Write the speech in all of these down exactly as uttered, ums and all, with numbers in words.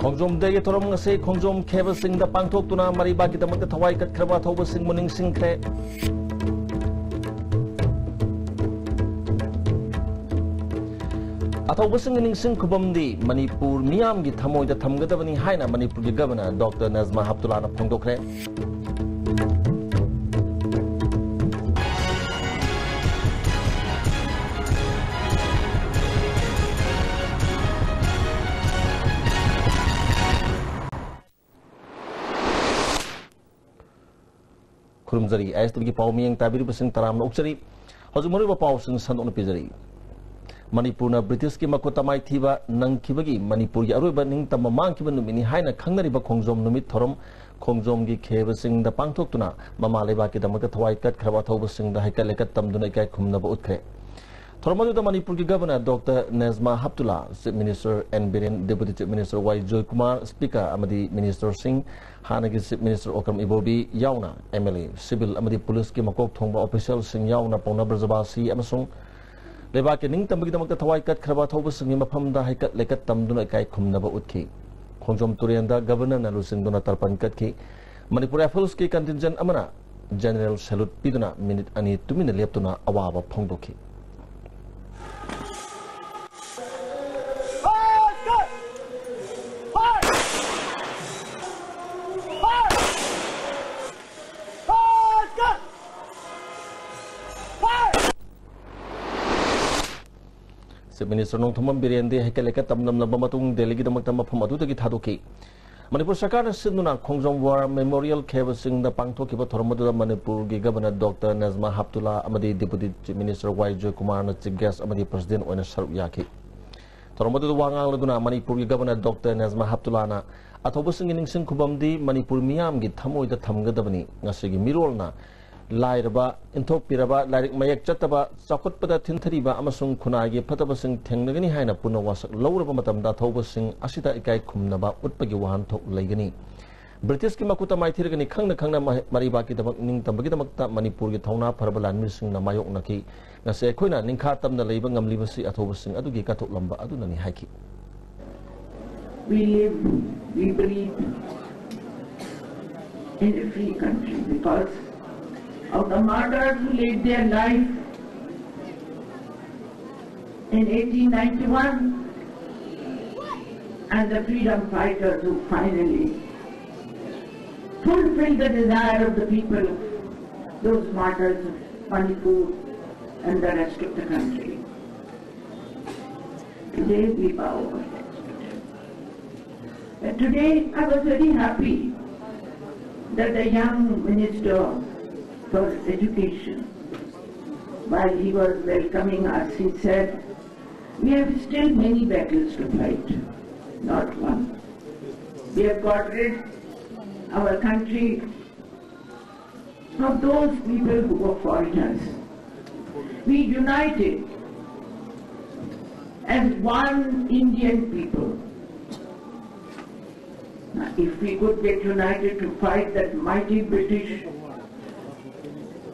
ꯈꯣꯡꯖꯣꯝ ꯗꯦꯒꯤ ꯊꯧꯔꯝ ꯉꯁꯤ ꯈꯣꯡꯖꯣꯝ ꯈꯦꯕꯁꯤꯡꯗ ꯄꯥꯡꯊꯣꯛꯇꯨꯅ ꯃꯔꯩꯕꯥꯛꯀꯤꯗꯃꯛꯇ ꯊꯋꯥꯏ ꯀꯠꯈ꯭ꯔꯕ ꯑꯊꯧꯕꯁꯤꯡꯕꯨ ꯅꯤꯡꯁꯤꯡꯈ꯭ꯔꯦ꯫ ꯑꯊꯧꯕꯁꯤꯡꯒꯤ ꯅꯤꯡꯁꯤꯡ ꯈꯨꯕꯝꯗꯤ ꯃꯅꯤꯄꯨꯔ ꯃꯤꯌꯥꯝꯒꯤ ꯊꯃꯣꯏꯗ ꯊꯝꯒꯗꯕꯅꯤ ꯍꯥꯏꯅ ꯃꯅꯤꯄꯨꯔꯒꯤ ꯒꯕꯔꯅꯔ ꯗꯣꯛꯇꯔ ꯅꯖꯃꯥ ꯍꯞꯇꯨꯂꯥꯅ ꯐꯣꯡꯗꯣꯛꯈ꯭ꯔꯦ꯫ ꯈꯨꯔꯨꯝꯖꯔꯤ꯫ ꯑꯥꯏ ꯑꯦꯁ ꯇꯤꯚꯤꯒꯤ ꯄꯥꯎ ꯃꯤꯠꯌꯦꯡ ꯇꯥꯕꯤꯔꯤꯕꯁꯤꯡ ꯇꯔꯥꯝꯅ ꯑꯣꯛꯆꯔꯤ꯫ ꯍꯧꯖꯤꯛ ꯃꯔꯨꯑꯣꯏꯕ ꯄꯥꯎꯁꯤꯡ ꯁꯟꯗꯣꯛꯅ ꯄꯤꯖꯔꯤ꯫ ꯃꯅꯤꯄꯨꯔꯅ ꯕ꯭ꯔꯤꯇꯤꯁꯀꯤ ꯃꯈꯨꯠꯇ ꯃꯥꯏꯊꯤꯕ ꯅꯪꯈꯤꯕꯒꯤ ꯃꯅꯤꯄꯨꯔꯒꯤ ꯑꯔꯣꯏꯕ ꯅꯤꯡꯇꯝꯕ ꯃꯥꯡꯈꯤꯕ ꯅꯨꯃꯤꯠꯅꯤ ꯍꯥꯏꯅ ꯈꯪꯅꯔꯤꯕ ꯈꯣꯡꯖꯣꯝ ꯅꯨꯃꯤꯠ ꯊꯧꯔꯝ ꯈꯣꯡꯖꯣꯝꯒꯤ ꯈꯦꯕꯁꯤꯡꯗ ꯄꯥꯡꯊꯣꯛꯇꯨꯅ ꯃꯃꯥ ꯂꯩꯕꯥꯛꯀꯤꯗꯃꯛꯇ ꯊꯋꯥꯏ ꯀꯠꯈ꯭ꯔꯕ ꯑꯊꯧꯕꯁꯤꯡꯗ ꯍꯩꯀꯠ ꯂꯩꯀꯠ ꯇꯝꯗꯨꯅ ꯏꯀꯥꯏ ꯈꯨꯝꯅꯕ ꯎꯠꯈ꯭ꯔꯦ꯫ ꯊꯧꯔꯝ ꯑꯗꯨꯗ ꯃꯅꯤꯄꯨꯔꯒꯤ governor doctor Najma Heptulla, chief minister N Biren, deputy chief minister Y Joykumar, speaker ꯑꯃꯗꯤ ꯃꯤꯅꯤꯁꯇꯔꯁꯤꯡ, ꯍꯥꯟꯅꯒꯤ ꯆꯤꯐ ꯃꯤꯅꯤꯁꯇꯔ ꯑꯣꯀ꯭ꯔꯝ ꯏꯕꯣꯕꯤ ꯌꯥꯎꯅ ꯑꯦꯝ ꯑꯦꯜ ꯑꯦ, ꯁꯤꯚꯤꯜ ꯑꯃꯗꯤ ꯄꯨꯂꯤꯁꯀꯤ ꯃꯀꯣꯛ ꯊꯣꯡꯕ ꯑꯣꯐꯤꯁꯤꯌꯦꯜꯁꯤꯡ ꯌꯥꯎꯅ ꯄꯥꯎꯅꯥ ꯕ꯭ꯔꯖꯕꯥꯁꯤ ꯑꯃꯁꯨꯡ ꯂꯩꯕꯥꯛꯀꯤ ꯅꯤꯡꯇꯝꯕꯒꯤꯗꯃꯛꯇ ꯊꯋꯥꯏ ꯀꯠꯈ꯭ꯔꯕ ꯑꯊꯧꯕꯁꯤꯡꯒꯤ ꯃꯐꯝꯗ ꯍꯩꯀꯠ ꯂꯩꯀꯠ ꯇꯝꯗꯨꯅ ꯏꯀꯥꯏ ꯈꯨꯝꯅꯕ ꯎꯠꯈꯤ꯫ ꯈꯣꯡꯖꯣꯝ ꯇꯨꯔꯦꯜꯗ ꯒꯕꯔꯅꯔꯅ ꯂꯨꯆꯤꯡꯗꯨꯅ ꯇꯔꯄꯟ ꯀꯠꯈꯤ꯫ ꯃꯅꯤꯄꯨꯔ ꯔꯥꯏꯐꯜꯁꯀꯤ ꯀꯟꯇꯤꯟꯖꯦꯟ ꯑꯃꯅ ꯖꯦꯅꯔꯦꯜ ꯁꯦꯂꯨꯠ ꯄꯤꯗꯨꯅ ꯃꯤꯅꯤꯠ ꯑꯅꯤ ꯇꯨꯃꯤꯟꯅ ꯂꯦꯞꯇꯨꯅ ꯑꯋꯥꯕ ꯐꯣꯡꯗꯣꯛꯈꯤ꯫ ꯆꯤꯐ ꯃꯤꯅꯤꯁꯇꯔ ꯅꯣꯡꯊꯣꯝꯕꯝ ꯕꯤꯔꯦꯟꯗꯤ ꯍꯩꯀꯠ ꯂꯩꯀꯠ ꯇꯝꯂꯝꯂꯕ ꯃꯇꯨꯡ ꯗꯦꯜꯂꯤꯒꯤꯗꯃꯛꯇ ꯃꯐꯝ ꯑꯗꯨꯗꯒꯤ ꯊꯥꯗꯣꯛꯈꯤ꯫ ꯃꯅꯤꯄꯨꯔ ꯁꯔꯀꯥꯔꯅ ꯁꯤꯟꯗꯨꯅ ꯈꯣꯡꯖꯣꯝ ꯋꯥꯔ ꯃꯦꯃꯣꯔꯤꯌꯦꯜ ꯈꯦꯕꯁꯤꯡꯗ ꯄꯥꯡꯊꯣꯛꯈꯤꯕ ꯊꯧꯔꯝ ꯑꯗꯨꯗ ꯃꯅꯤꯄꯨꯔꯒꯤ ꯒꯕꯔꯅꯔ ꯗꯣꯛꯇꯔ ꯅꯖꯃꯥ ꯍꯞꯇꯨꯂꯥ ꯑꯃꯗꯤ ꯗꯦꯄꯨꯇꯤ ꯆꯤꯐ ꯃꯤꯅꯤꯁꯇꯔ ꯋꯥꯏ ꯖꯣꯏꯀꯨꯃꯥꯔꯅ ꯆꯤꯐ ꯒꯦꯁ ꯑꯃꯗꯤ ꯄ꯭ꯔꯁꯤꯗꯦꯟꯠ ꯑꯣꯏꯅ ꯁꯔꯨꯛ ꯌꯥꯈꯤ꯫ ꯊꯧꯔꯝ ꯑꯗꯨꯗ ꯋꯥ ꯉꯥꯡꯂꯗꯨꯅ ꯃꯅꯤꯄꯨꯔꯒꯤ ꯒꯕꯔꯅꯔ ꯗꯣꯛꯇꯔ ꯅꯖꯃꯥ ꯍꯞꯇꯨꯂꯥꯅ ꯑꯊꯧꯕꯁꯤꯡꯒꯤ ꯅꯤꯡꯁꯤꯡ ꯈꯨꯕꯝꯗꯤ ꯃꯅꯤꯄꯨꯔ ꯃꯤꯌꯥꯝꯒꯤ ꯊꯃꯣꯏꯗ ꯊꯝꯒꯗꯕꯅꯤ꯫ ꯉꯁꯤꯒꯤ ꯃꯤꯔꯣꯜꯅ ꯂꯥꯏꯔꯕ, ꯏꯟꯊꯣꯛꯄꯤꯔꯕ, ꯂꯥꯏꯔꯤꯛ ꯃꯌꯦꯛ ꯆꯠꯇꯕ, ꯆꯥꯎꯈꯠꯄꯗ ꯊꯤꯟꯊꯔꯤꯕ ꯑꯃꯁꯨꯡ ꯈꯨꯟꯅꯥꯏꯒꯤ ꯐꯠꯇꯕꯁꯤꯡ ꯊꯦꯡꯅꯒꯅꯤ ꯍꯥꯏꯅ ꯄꯨꯟꯅ ꯋꯥꯁꯛ ꯂꯧꯔꯕ ꯃꯇꯝꯗ ꯑꯊꯧꯕꯁꯤꯡ ꯑꯁꯤꯗ ꯏꯀꯥꯏ ꯈꯨꯝꯅꯕ ꯎꯠꯄꯒꯤ ꯋꯥꯍꯟꯊꯣꯛ ꯂꯩꯒꯅꯤ꯫ ꯕ꯭ꯔꯤꯇꯤꯁꯀꯤ ꯃꯈꯨꯠꯇ ꯃꯥꯏꯊꯤꯔꯒꯅꯤ ꯈꯪꯅ ꯈꯪꯅ ꯃꯍ-, ꯃꯔꯩꯕꯥꯛꯀꯤꯗꯃꯛ ꯅꯤꯡꯇꯝꯕꯒꯤꯗꯃꯛꯇ ꯃꯅꯤꯄꯨꯔꯒꯤ ꯊꯧꯅꯥ ꯐꯔꯕ ꯂꯥꯟꯃꯤꯁꯤꯡꯅ ꯃꯥꯌꯣꯛꯅꯈꯤ꯫ ꯉꯁꯤ ꯑꯩꯈꯣꯏꯅ ꯅꯤꯡꯈꯥ ꯇꯝꯅ ꯂꯩꯕ ꯉꯝꯂꯤꯕꯁꯤ ꯑꯊꯧꯕꯁꯤꯡ ꯑꯗꯨꯒꯤ ꯀꯠꯊꯣꯛꯂꯝꯕ ꯑꯗꯨꯅꯅꯤ ꯍꯥꯏꯈꯤ꯫ We live, we breathe in a free country because of the martyrs who laid their life in eighteen ninety-one and the freedom fighters who finally fulfilled the desire of the people, those martyrs of Manipur and the rest of the country. Today we bow our heads to them. And today I was very happy that the young minister for education, while he was welcoming us, he said, "We have still many battles to fight, not one. We have got rid our country of those people who were foreigners. We united as one Indian people." Now, if we could get united to fight that mighty British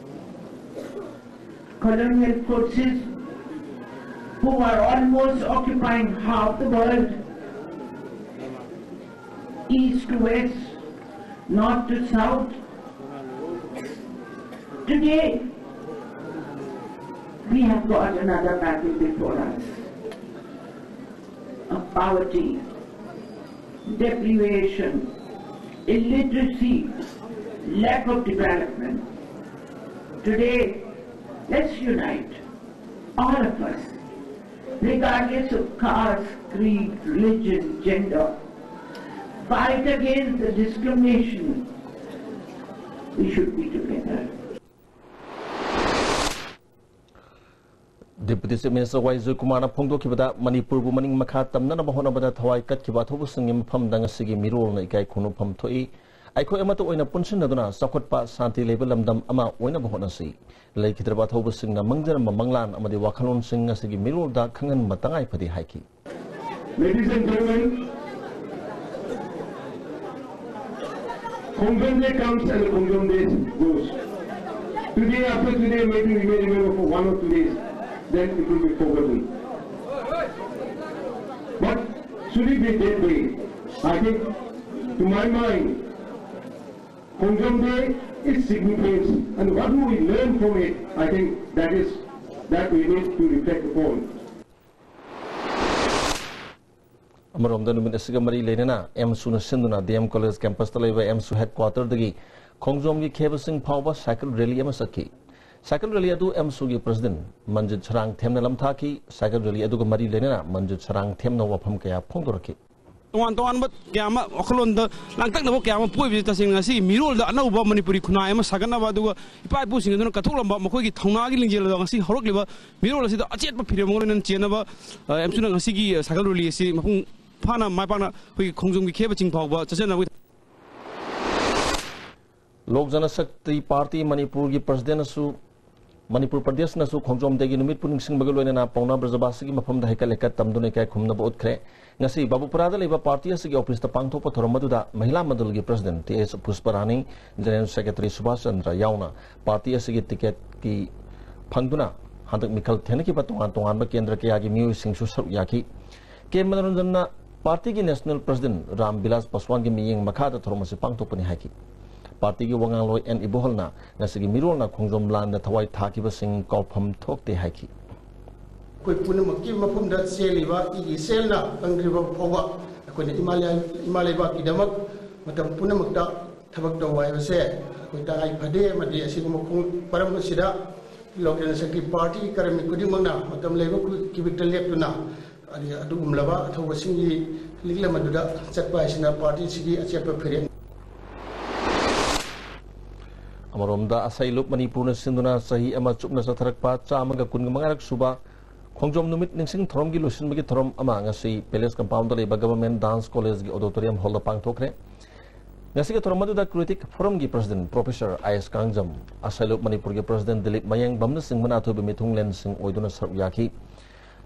colonial forces who are almost occupying half the world, east to west, north to south, today we have got another battle before us of poverty, deprivation, illiteracy, lack of development. Today, let's unite, all of us, regardless of caste, creed, religion, gender. Fight against the discrimination. We should be together. Deputy Chief Minister ꯋꯥꯏ ꯖꯣꯏꯀꯨꯃꯥꯔꯅ ꯐꯣꯡꯗꯣꯛꯈꯤꯕꯗ, ꯃꯅꯤꯄꯨꯔꯕꯨ ꯃꯅꯤꯡ ꯃꯈꯥ ꯇꯝꯅꯅꯕ ꯍꯣꯠꯅꯕꯗ ꯊꯋꯥꯏ ꯀꯠꯈꯤꯕ ꯑꯊꯧꯕꯁꯤꯡꯒꯤ ꯃꯐꯝꯗ ꯉꯁꯤꯒꯤ ꯃꯤꯔꯣꯜꯅ ꯏꯀꯥꯏ ꯈꯨꯝꯅꯐꯝ ꯊꯣꯛꯏ꯫ ꯑꯩꯈꯣꯏ ꯑꯃꯠꯇ ꯑꯣꯏꯅ ꯄꯨꯟꯁꯤꯟꯅꯗꯨꯅ ꯆꯥꯎꯈꯠꯄ, ꯁꯥꯟꯇꯤ ꯂꯩꯕ ꯂꯝꯗꯝ ꯑꯃ ꯑꯣꯏꯅꯕ ꯍꯣꯠꯅꯁꯤ꯫ ꯂꯩꯈꯤꯗ꯭ꯔꯕ ꯑꯊꯧꯕꯁꯤꯡꯅ ꯃꯪꯖꯔꯝꯕ ꯃꯪꯂꯥꯟ ꯑꯃꯗꯤ ꯋꯥꯈꯜꯂꯣꯟꯁꯤꯡ ꯉꯁꯤꯒꯤ ꯃꯤꯔꯣꯜꯗ ꯈꯪꯍꯟꯕ ꯇꯉꯥꯏ ꯐꯗꯦ ꯍꯥꯏꯈꯤ꯫ Ladies and gentlemen, Khongjom Day comes and Khongjom Day goes. Today, after today, maybe we may remember for one or two days, then it will be forgotten. But Should it be that way? I think, to my mind, Khongjom Day is significance, and what do we learn from it? I think that is that we need to reflect upon. ꯑꯃꯔꯣꯝꯗ ꯅꯨꯃꯤꯠ ꯑꯁꯤꯒ ꯃꯔꯤ ꯂꯩꯅꯅ ꯑꯦꯝꯁꯨꯅ ꯁꯤꯟꯗꯨꯅ D M college ꯀꯦꯝꯄꯁꯇ ꯂꯩꯕ ꯑꯦꯝꯁꯨ ꯍꯦꯗꯀ꯭ꯋꯥꯇꯔꯗꯒꯤ ꯈꯣꯡꯖꯣꯝꯒꯤ ꯈꯦꯕꯁꯤꯡ ꯐꯥꯎꯕ cycle rally ꯑꯃ ꯆꯠꯈꯤ꯫ ꯁꯥꯏꯀꯜ ꯔꯦꯂꯤ ꯑꯗꯨ ꯑꯦꯝꯁꯨꯒꯤ ꯄ꯭ꯔꯁꯤꯗꯦꯟ ꯃꯟꯖꯤꯠ ꯁꯔꯥꯡꯊꯦꯝꯅ ꯂꯝꯊꯥꯈꯤ꯫ ꯁꯥꯏꯀꯜ ꯔꯦꯂꯤ ꯑꯗꯨꯒ ꯃꯔꯤ ꯂꯩꯅꯅ ꯃꯟꯖꯤꯠ ꯁꯔꯥꯡꯊꯦꯝꯅ ꯋꯥꯐꯝ ꯀꯌꯥ ꯐꯣꯡꯗꯣꯔꯛꯈꯤ꯫ ꯇꯣꯉꯥꯟ ꯇꯣꯉꯥꯟꯕ ꯀꯌꯥ ꯑꯃ ꯋꯥꯈꯜꯂꯣꯟꯗ ꯂꯥꯡꯇꯛꯅꯕ ꯀꯌꯥ ꯑꯃ ꯄꯣꯛꯏꯕꯁꯤ ꯇꯁꯦꯡꯅ ꯉꯁꯤꯒꯤ ꯃꯤꯔꯣꯜꯗ ꯑꯅꯧꯕ ꯃꯅꯤꯄꯨꯔꯤ ꯈꯨꯟꯅꯥꯏ ꯑꯃ ꯁꯥꯒꯠꯅꯕ, ꯑꯗꯨꯒ ꯏꯄꯥ ꯏꯄꯨꯁꯤꯡ ꯑꯗꯨꯅ ꯀꯠꯊꯣꯛꯂꯝꯕ ꯃꯈꯣꯏꯒꯤ ꯊꯧꯅꯥꯒꯤ ꯂꯤꯡꯖꯦꯜ ꯑꯗꯣ ꯉꯁꯤ ꯍꯧꯔꯛꯂꯤꯕ ꯃꯤꯔꯣꯜ ꯑꯁꯤꯗ ꯑꯆꯦꯠꯄ ꯐꯤꯔꯦꯞ ꯑꯃꯒ ꯂꯣꯏꯅꯅ ꯆꯦꯟꯅꯕ, ꯑ, ꯑꯦꯝꯁꯨꯅ ꯉꯁꯤꯒꯤ, ꯑ, ꯁꯥꯏꯀꯜ ꯔꯦꯂꯤ ꯑꯁꯤ ꯃꯄꯨꯡ ꯐꯥꯅ ꯃꯥꯏ ꯄꯥꯛꯅ ꯑꯩꯈꯣꯏꯒꯤ ꯈꯣꯡꯖꯣꯝꯒꯤ ꯈꯦꯕ ꯆꯤꯡ ꯐꯥꯎꯕ ꯆꯠꯆꯅꯕꯒꯤ ꯂꯣꯛ ꯖꯅꯁꯛꯇꯤ ꯄꯥꯔꯇꯤ ꯃꯅꯤꯄꯨꯔꯒꯤ ꯄ꯭ꯔꯁꯤꯗꯦꯟꯅꯁꯨ, ꯃꯅꯤꯄꯨꯔ ꯄ꯭ꯔꯗꯦꯁꯅꯁꯨ ꯈꯣꯡꯖꯣꯝ ꯗꯦꯒꯤ ꯅꯨꯃꯤꯠꯄꯨ ꯅꯤꯡꯁꯤꯡꯕꯒ ꯂꯣꯏꯅꯅ ꯄꯥꯎꯅꯥ ꯕ꯭ꯔꯖꯕꯥꯁꯤꯒꯤ ꯃꯐꯝꯗ ꯍꯩꯀꯠ ꯂꯩꯀꯠ ꯇꯝꯗꯨꯅ ꯏꯀꯥꯏ ꯈꯨꯝꯅꯕ ꯎꯠꯈ꯭ꯔꯦ꯫ ꯉꯁꯤ ꯕꯥꯕꯨꯄꯨꯔꯥꯗ ꯂꯩꯕ ꯄꯥꯔꯇꯤ ꯑꯁꯤꯒꯤ ꯑꯣꯐꯤꯁꯇ ꯄꯥꯡꯊꯣꯛꯄ ꯊꯧꯔꯝ ꯑꯗꯨꯗ ꯃꯍꯤꯂꯥ ꯃꯟꯗꯜꯒꯤ ꯄ꯭ꯔꯁꯤꯗꯦꯟ ꯇꯤ ꯑꯦꯁ ꯄꯨꯁꯄꯔꯥꯅꯤ, ꯖꯦꯅꯔꯦꯜ ꯁꯦꯀ꯭ꯔꯦꯇꯔꯤ ꯁꯨꯕꯥꯁ ꯆꯟꯗ꯭ꯔ ꯌꯥꯎꯅ ꯄꯥꯔꯇꯤ ꯑꯁꯤꯒꯤ ꯇꯤꯀꯦꯠꯀꯤ ꯐꯪꯗꯨꯅ ꯍꯟꯗꯛ ꯃꯤꯈꯜ ꯊꯦꯡꯅꯈꯤꯕ ꯇꯣꯉꯥꯟ ꯇꯣꯉꯥꯟꯕ ꯀꯦꯟꯗ꯭ꯔ ꯀꯌꯥꯒꯤ ꯃꯤꯑꯣꯏꯁꯤꯡꯁꯨ ꯁꯔꯨꯛ ꯌꯥꯈꯤ꯫ ꯀꯦ ꯃꯅꯣꯔꯟꯖꯟꯅ ꯄꯥꯔꯇꯤꯒꯤ ꯅꯦꯁꯅꯦꯜ ꯄ꯭ꯔꯁꯤꯗꯦꯟ ꯔꯥꯝ ꯕꯤꯂꯥꯁ ꯄꯥꯁꯋꯥꯟꯒꯤ ꯃꯤꯠꯌꯦꯡ ꯃꯈꯥꯗ ꯊꯧꯔꯝ ꯑꯁꯤ ꯄꯥꯡꯊꯣꯛꯄꯅꯤ ꯍꯥꯏꯈꯤ꯫ ꯄꯥꯔꯇꯤꯒꯤ ꯋꯥꯉꯥꯡꯂꯣꯏ ꯑꯦꯟ ꯏꯕꯣꯍꯜꯅ ꯉꯁꯤꯒꯤ ꯃꯤꯔꯣꯜꯅ ꯈꯣꯡꯖꯣꯝ ꯂꯥꯟꯗ ꯊꯋꯥꯏ ꯊꯥꯈꯤꯕꯁꯤꯡ ꯀꯥꯎꯐꯝ ꯊꯣꯛꯇꯦ ꯍꯥꯏꯈꯤ꯫ ꯑꯩꯈꯣꯏ ꯄꯨꯝꯅꯃꯛꯀꯤ ꯃꯐꯝꯗ ꯆꯦꯜꯂꯤꯕ ꯏꯒꯤ ꯁꯦꯜꯅ ꯀꯪꯗ꯭ꯔꯤꯕ ꯐꯥꯎꯕ ꯑꯩꯈꯣꯏꯅ ꯏꯃꯥ ꯂꯩ-, ꯏꯃꯥ ꯂꯩꯕꯥꯛꯀꯤꯗꯃꯛ ꯃꯇꯝ ꯄꯨꯝꯅꯃꯛꯇ ꯊꯕꯛ ꯇꯧꯕ ꯍꯥꯏꯕꯁꯦ ꯑꯩꯈꯣꯏ ꯇꯉꯥꯏ ꯐꯗꯦ꯫ ꯑꯃꯗꯤ ꯑꯁꯤꯒꯨꯝꯕ ꯈꯣꯡ-, ꯃꯔꯝ ꯑꯁꯤꯗ ꯂꯣꯛ ꯖꯅꯁꯛꯇꯤ ꯄꯥꯔꯇꯤ ꯀꯔꯃꯤ ꯈꯨꯗꯤꯡꯃꯛꯅ ꯃꯇꯝ ꯂꯩꯕ ꯈꯨ-, ꯀꯤꯕꯤꯛꯇ ꯂꯦꯞꯇꯨꯅ ꯑꯗꯨꯒ ꯑꯗꯨꯒꯨꯝꯂꯕ ꯑꯊꯧꯕꯁꯤꯡꯒꯤ ꯂꯤꯛꯂꯝ ꯑꯗꯨꯗ ꯆꯠꯄ ꯍꯥꯏꯁꯤꯅ ꯄꯥꯔꯇꯤꯁꯤꯒꯤ ꯑꯆꯦꯠꯄ ꯐꯤꯔꯦꯞ꯫ ꯑꯃꯔꯣꯝꯗ ꯑꯁꯩꯂꯨꯞ ꯃꯅꯤꯄꯨꯔꯅ ꯁꯤꯟꯗꯨꯅ ꯆꯍꯤ ꯑꯃ ꯆꯨꯞꯅ ꯆꯠꯊꯔꯛꯄ ꯆꯥꯝꯃꯒ ꯀꯨꯟꯃꯉꯥꯔꯛ ꯁꯨꯕ ꯈꯣꯡꯖꯣꯝ ꯅꯨꯃꯤꯠ ꯅꯤꯡꯁꯤꯡ ꯊꯧꯔꯝꯒꯤ ꯂꯣꯏꯁꯤꯟꯕꯒꯤ ꯊꯧꯔꯝ ꯑꯃ ꯉꯁꯤ ꯄꯦꯂꯦꯁ ꯀꯝꯄꯥꯎꯟꯗ ꯂꯩꯕ ꯒꯚꯔꯟꯃꯦꯟꯠ ꯗꯥꯟꯁ ꯀꯣꯂꯦꯖꯒꯤ ꯑꯣꯗꯤꯇꯣꯔꯤꯌꯝ ꯍꯣꯜꯗ ꯄꯥꯡꯊꯣꯛꯈ꯭ꯔꯦ꯫ ꯉꯁꯤꯒꯤ ꯊꯧꯔꯝ ꯑꯗꯨꯗ ꯀ꯭ꯔꯤꯇꯤꯛ ꯐꯣꯔꯝꯒꯤ ꯄ꯭ꯔꯁꯤꯗꯦꯟꯠ ꯄ꯭ꯔꯣꯐꯦꯁꯔ ꯑꯥꯏ ꯑꯦꯁ ꯀꯥꯡꯖꯝ, ꯑꯁꯩꯂꯨꯞ ꯃꯅꯤꯄꯨꯔꯒꯤ ꯄ꯭ꯔꯁꯤꯗꯦꯟꯠ ꯗꯤꯂꯤꯞ ꯃꯌꯦꯡꯕꯝꯅꯆꯤꯡꯕꯅ ꯑꯊꯣꯏꯕ ꯃꯤꯊꯨꯡꯂꯦꯟꯁꯤꯡ ꯑꯣꯏꯗꯨꯅ ꯁꯔꯨꯛ ꯌꯥꯈꯤ꯫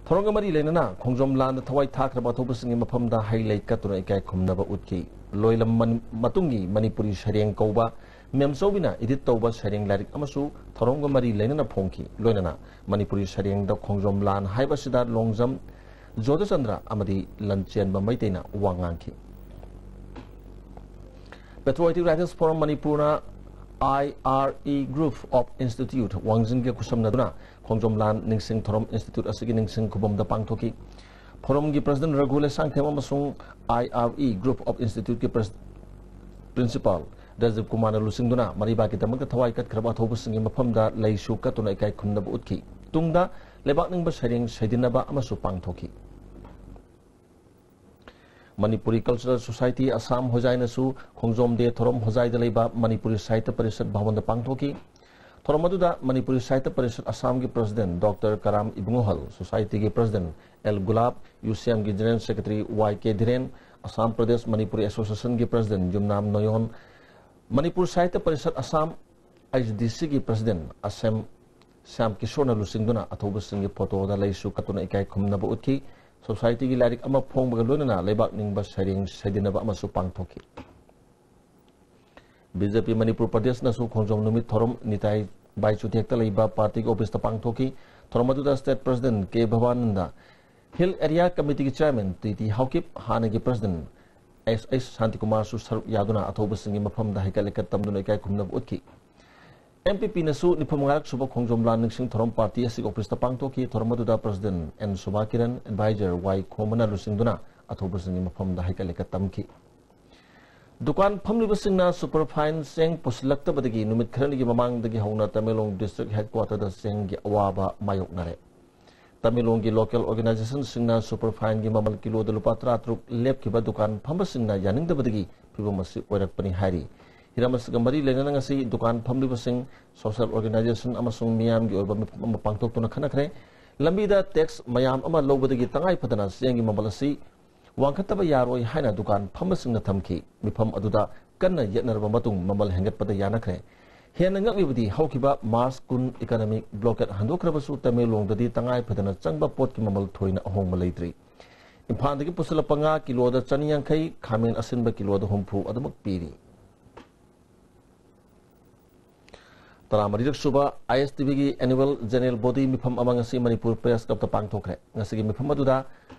ꯊꯧꯔꯝꯒ ꯃꯔꯤ ꯂꯩꯅꯅ ꯈꯣꯡꯖꯣꯝ ꯂꯥꯟꯗ ꯊꯋꯥꯏ ꯊꯥꯈ꯭ꯔꯕ ꯑꯊꯧꯕꯁꯤꯡꯒꯤ ꯃꯐꯝꯗ ꯍꯩ ꯂꯩ ꯀꯠꯇꯨꯅ ꯏꯀꯥꯏ ꯈꯨꯝꯅꯕ ꯎꯠꯈꯤ꯫ ꯂꯣꯏꯂꯝ ꯃꯅꯤ-, ꯃꯇꯨꯡꯒꯤ ꯃꯅꯤꯄꯨꯔꯤ ꯁꯩꯔꯦꯡ ꯀꯧꯕ ꯃꯦꯝꯆꯧꯕꯤꯅ ꯏꯗꯤꯠ ꯇꯧꯕ ꯁꯩꯔꯦꯡ ꯂꯥꯏꯔꯤꯛ ꯑꯃꯁꯨ ꯊꯧꯔꯝꯒ ꯃꯔꯤ ꯂꯩꯅꯅ ꯐꯣꯡꯈꯤ꯫ ꯂꯣꯏꯅꯅ ꯃꯅꯤꯄꯨꯔꯤ ꯁꯩꯔꯦꯡꯗ ꯈꯣꯡꯖꯣꯝ ꯂꯥꯟ ꯍꯥꯏꯕꯁꯤꯗ ꯂꯣꯡꯖꯝ ꯖꯣꯙꯆꯟꯗ꯭ꯔ ꯑꯃꯗꯤ ꯂꯟꯆꯦꯟꯕ ꯃꯩꯇꯩꯅ ꯋꯥ ꯉꯥꯡꯈꯤ꯫ Patriotic Writers Forum ꯃꯅꯤꯄꯨꯔꯅ I R E Group of Institute ꯋꯥꯡꯖꯤꯡꯒ ꯈꯨꯠꯁꯝꯅꯗꯨꯅ ꯈꯣꯡꯖꯣꯝ ꯂꯥꯟ ꯅꯤꯡꯁꯤꯡ ꯊꯧꯔꯝ institute ꯑꯁꯤꯒꯤ ꯅꯤꯡꯁꯤꯡ ꯈꯨꯕꯝꯗ ꯄꯥꯡꯊꯣꯛꯈꯤ꯫ Forumꯒꯤ president ꯔꯘꯨ ꯂꯩꯁꯥꯡꯊꯦꯝ ꯑꯃꯁꯨꯡ I R E Group of Instituteꯀꯤ pres-, principal Rajiv ꯀꯨꯃꯥꯔꯅ ꯂꯨꯆꯤꯡꯗꯨꯅ ꯃꯔꯩꯕꯥꯛꯀꯤꯗꯃꯛꯇ ꯊꯋꯥꯏ ꯀꯠꯈ꯭ꯔꯕ ꯑꯊꯧꯕꯁꯤꯡꯒꯤ ꯃꯐꯝꯗ ꯂꯩꯁꯨ ꯀꯠꯇꯨꯅ ꯏꯀꯥꯏ ꯈꯨꯝꯅꯕ ꯎꯠꯈꯤ꯫ ꯇꯨꯡꯗ ꯂꯩꯕꯥꯛ ꯅꯤꯡꯕ ꯁꯩꯔꯦꯡ ꯁꯩꯗꯤꯟꯅꯕ ꯑꯃꯁꯨ ꯄꯥꯡꯊꯣꯛꯈꯤ꯫ ꯃꯅꯤꯄꯨꯔꯤ Cultural Society ꯑꯁꯥꯝ ꯍꯣꯖꯥꯏꯅꯁꯨ ꯈꯣꯡꯖꯣꯝ ꯗꯦ ꯊꯧꯔꯝ ꯍꯣꯖꯥꯏꯗ ꯂꯩꯕ ꯃꯅꯤꯄꯨꯔꯤ ꯁꯥꯍꯤꯇ꯭ꯌ ꯄꯔꯤꯁꯠ ꯚꯕꯟꯗ ꯄꯥꯡꯊꯣꯛꯈꯤ꯫ ꯊꯧꯔꯝ ꯑꯗꯨꯗ ꯃꯅꯤꯄꯨꯔꯤ ꯁꯥꯍꯤꯇ꯭ꯌ ꯄꯔꯤꯁꯠ ꯑꯁꯥꯝꯒꯤ president ꯗꯣꯛꯇꯔ ꯀꯔꯥꯝ ꯏꯕꯨꯡꯉꯣꯍꯜ, societyꯒꯤ president ꯑꯦꯜ ꯒꯨꯂꯥꯞ, ꯌꯨꯁꯤꯌꯥꯝꯒꯤ general secretary ꯋꯥꯏ ꯀꯦ ꯙꯤꯔꯦꯟ, ꯑꯁꯥꯝ ꯄ꯭ꯔꯗꯦꯁ ꯃꯅꯤꯄꯨꯔꯤ associationꯒꯤ president ꯌꯨꯝꯅꯥꯝ ꯅꯣꯌꯣꯟ, ꯃꯅꯤꯄꯨꯔ ꯁꯥꯍꯤꯇ꯭ꯌ ꯄꯔꯤꯁꯠ ꯑꯁꯥꯝ, ꯑꯥꯏ ꯖꯤ ꯗꯤ ꯁꯤꯒꯤ president ꯑꯁꯦꯝ ꯁ꯭ꯌꯥꯝ ꯀꯤꯁꯣꯔꯅ ꯂꯨꯆꯤꯡꯗꯨꯅ ꯑꯊꯧꯕꯁꯤꯡꯒꯤ photoꯗ ꯂꯩꯁꯨ ꯀꯠꯇꯨꯅ ꯏꯀꯥꯏ ꯈꯨꯝꯅꯕ ꯎꯠꯈꯤ꯫ Societyꯒꯤ ꯂꯥꯏꯔꯤꯛ ꯑꯃ ꯐꯣꯡꯕꯒ ꯂꯣꯏꯅꯅ ꯂꯩꯕꯥꯛ ꯅꯤꯡꯕ ꯁꯩꯔꯦꯡ ꯁꯩꯗꯤꯟꯅꯕ ꯑꯃꯁꯨ ꯄꯥꯡꯊꯣꯛꯈꯤ꯫ ꯕꯤ ꯖꯦ ꯄꯤ ꯃꯅꯤꯄꯨꯔ ꯄ꯭ꯔꯗꯦꯁꯅꯁꯨ ꯈꯣꯡꯖꯣꯝ ꯅꯨꯃꯤꯠ ꯊꯧꯔꯝ ꯅꯤꯇꯥꯏ ꯕꯥꯏꯆꯨꯊꯦꯛꯇ ꯂꯩꯕ partyꯒꯤ officeꯇ ꯄꯥꯡꯊꯣꯛꯈꯤ꯫ ꯊꯧꯔꯝ ꯑꯗꯨꯗ state president K Bhabananda, Hill Area Committeeꯒꯤ chairman ꯇꯤ ꯇꯤ ꯍꯥꯎꯀꯤꯞ, ꯍꯥꯟꯅꯒꯤ president ꯑꯦꯁ ꯑꯦꯁ ꯁꯥꯟꯇꯤꯀꯨꯃꯥꯔꯁꯨ ꯁꯔꯨꯛ ꯌꯥꯗꯨꯅ ꯑꯊꯧꯕꯁꯤꯡꯒꯤ ꯃꯐꯝꯗ ꯍꯩꯀꯠ ꯂꯩꯀꯠ ꯇꯝꯗꯨꯅ ꯏꯀꯥꯏ ꯈꯨꯝꯅꯕ ꯎꯠꯈꯤ꯫ ꯑꯦꯝ ꯄꯤ ꯄꯤꯅꯁꯨ ꯅꯤꯐꯨ ꯃꯉꯥꯔꯛ ꯁꯨꯕ ꯈꯣꯡꯖꯣꯝ ꯂꯥꯟ ꯅꯤꯡꯁꯤꯡ ꯊꯧꯔꯝ party ꯑꯁꯤꯒꯤ officeꯇ ꯄꯥꯡꯊꯣꯛꯈꯤ꯫ ꯊꯧꯔꯝ ꯑꯗꯨꯗ president N Shobha Kiran, advisor Y ꯈꯣꯝꯕꯅ ꯂꯨꯆꯤꯡꯗꯨꯅ ꯑꯊꯧꯕꯁꯤꯡꯒꯤ ꯃꯐꯝꯗ ꯍꯩꯀꯠ ꯂꯩꯀꯠ ꯇꯝꯈꯤ꯫ ꯗꯨꯀꯥꯟ ꯐꯝꯂꯤꯕꯁꯤꯡꯅ superfine ꯆꯦꯡ ꯄꯨꯁꯤꯜꯂꯛꯇꯕꯗꯒꯤ ꯅꯨꯃꯤꯠ ꯈꯔꯅꯤꯒꯤ ꯃꯃꯥꯡꯗꯒꯤ ꯍꯧꯅ ꯇꯃꯦꯡꯂꯣꯡ district headquarterꯗ ꯆꯦꯡꯒꯤ ꯑꯋꯥꯕ ꯃꯥꯌꯣꯛꯅꯔꯦ꯫ ꯇꯃꯦꯡꯂꯣꯡꯒꯤ local organizationꯁꯤꯡꯅ superfineꯒꯤ ꯃꯃꯜ ꯀꯤꯂꯣꯗ ꯂꯨꯄꯥ ꯇꯔꯥꯇꯔꯨꯛ ꯂꯦꯞꯈꯤꯕ ꯗꯨꯀꯥꯟ ꯐꯝꯕꯁꯤꯡꯅ ꯌꯥꯅꯤꯡꯗꯕꯗꯒꯤ ꯐꯤꯚꯝ ꯑꯁꯤ ꯑꯣꯏꯔꯛꯄꯅꯤ ꯍꯥꯏꯔꯤ꯫ ꯍꯤꯔꯝ ꯑꯁꯤꯒ ꯃꯔꯤ ꯂꯩꯅꯅ ꯉꯁꯤ ꯗꯨꯀꯥꯟ ꯐꯝꯂꯤꯕꯁꯤꯡ, social organization ꯑꯃꯁꯨꯡ ꯃꯤꯌꯥꯝꯒꯤ ꯑꯣꯏꯕ ꯃꯤꯐꯝ ꯑꯃ ꯄꯥꯡꯊꯣꯛꯇꯨꯅ ꯈꯟꯅꯈ꯭ꯔꯦ꯫ ꯂꯝꯕꯤꯗ tax ꯃꯌꯥꯝ ꯑꯃ ꯂꯧꯕꯗꯒꯤ ꯇꯉꯥꯏ ꯐꯗꯅ ꯆꯦꯡꯒꯤ ꯃꯃꯜ ꯑꯁꯤ ꯋꯥꯡꯈꯠꯇꯕ ꯌꯥꯔꯣꯏ ꯍꯥꯏꯅ ꯗꯨꯀꯥꯟ ꯐꯝꯕꯁꯤꯡꯅ ꯊꯝꯈꯤ꯫ ꯃꯤꯐꯝ ꯑꯗꯨꯗ ꯀꯟꯅ ꯌꯦꯠꯅꯔꯕ ꯃꯇꯨꯡ ꯃꯃꯜ ꯍꯦꯟꯒꯠꯄꯗ ꯌꯥꯅꯈ꯭ꯔꯦ꯫ ꯍꯦꯟꯅ ꯉꯛꯂꯤꯕꯗꯤ ꯍꯧꯈꯤꯕ March ꯀꯨꯟ economic blockade ꯍꯟꯗꯣꯛꯈ꯭ꯔꯕꯁꯨ ꯇꯃꯦꯡꯂꯣꯡꯗꯗꯤ ꯇꯉꯥꯏ ꯐꯗꯅ ꯆꯪꯕ ꯄꯣꯠꯀꯤ ꯃꯃꯜ ꯊꯣꯏꯅ ꯑꯍꯣꯡꯕ ꯂꯩꯇ꯭ꯔꯤ꯫ ꯏꯝꯐꯥꯜꯗꯒꯤ ꯄꯨꯁꯤꯜꯂꯛꯄ ꯉꯥ ꯀꯤꯂꯣꯗ ꯆꯅꯤ ꯌꯥꯡꯈꯩ, ꯈꯥꯃꯦꯟ ꯑꯁꯤꯟꯕ ꯀꯤꯂꯣꯗ ꯍꯨꯝꯐꯨ ꯑꯗꯨꯃꯛ ꯄꯤꯔꯤ꯫ ꯇꯔꯥꯃꯔꯤꯔꯛ ꯁꯨꯕ ꯑꯥꯏ ꯑꯦꯁ ꯇꯤ ꯚꯤꯒꯤ annual general body ꯃꯤꯐꯝ ꯑꯃ ꯉꯁꯤ ꯃꯅꯤꯄꯨꯔ Press Clubꯇ ꯄꯥꯡꯊꯣꯛꯈ꯭ꯔꯦ꯫ ꯉꯁꯤꯒꯤ ꯃꯤꯐꯝ ꯑꯗꯨꯗ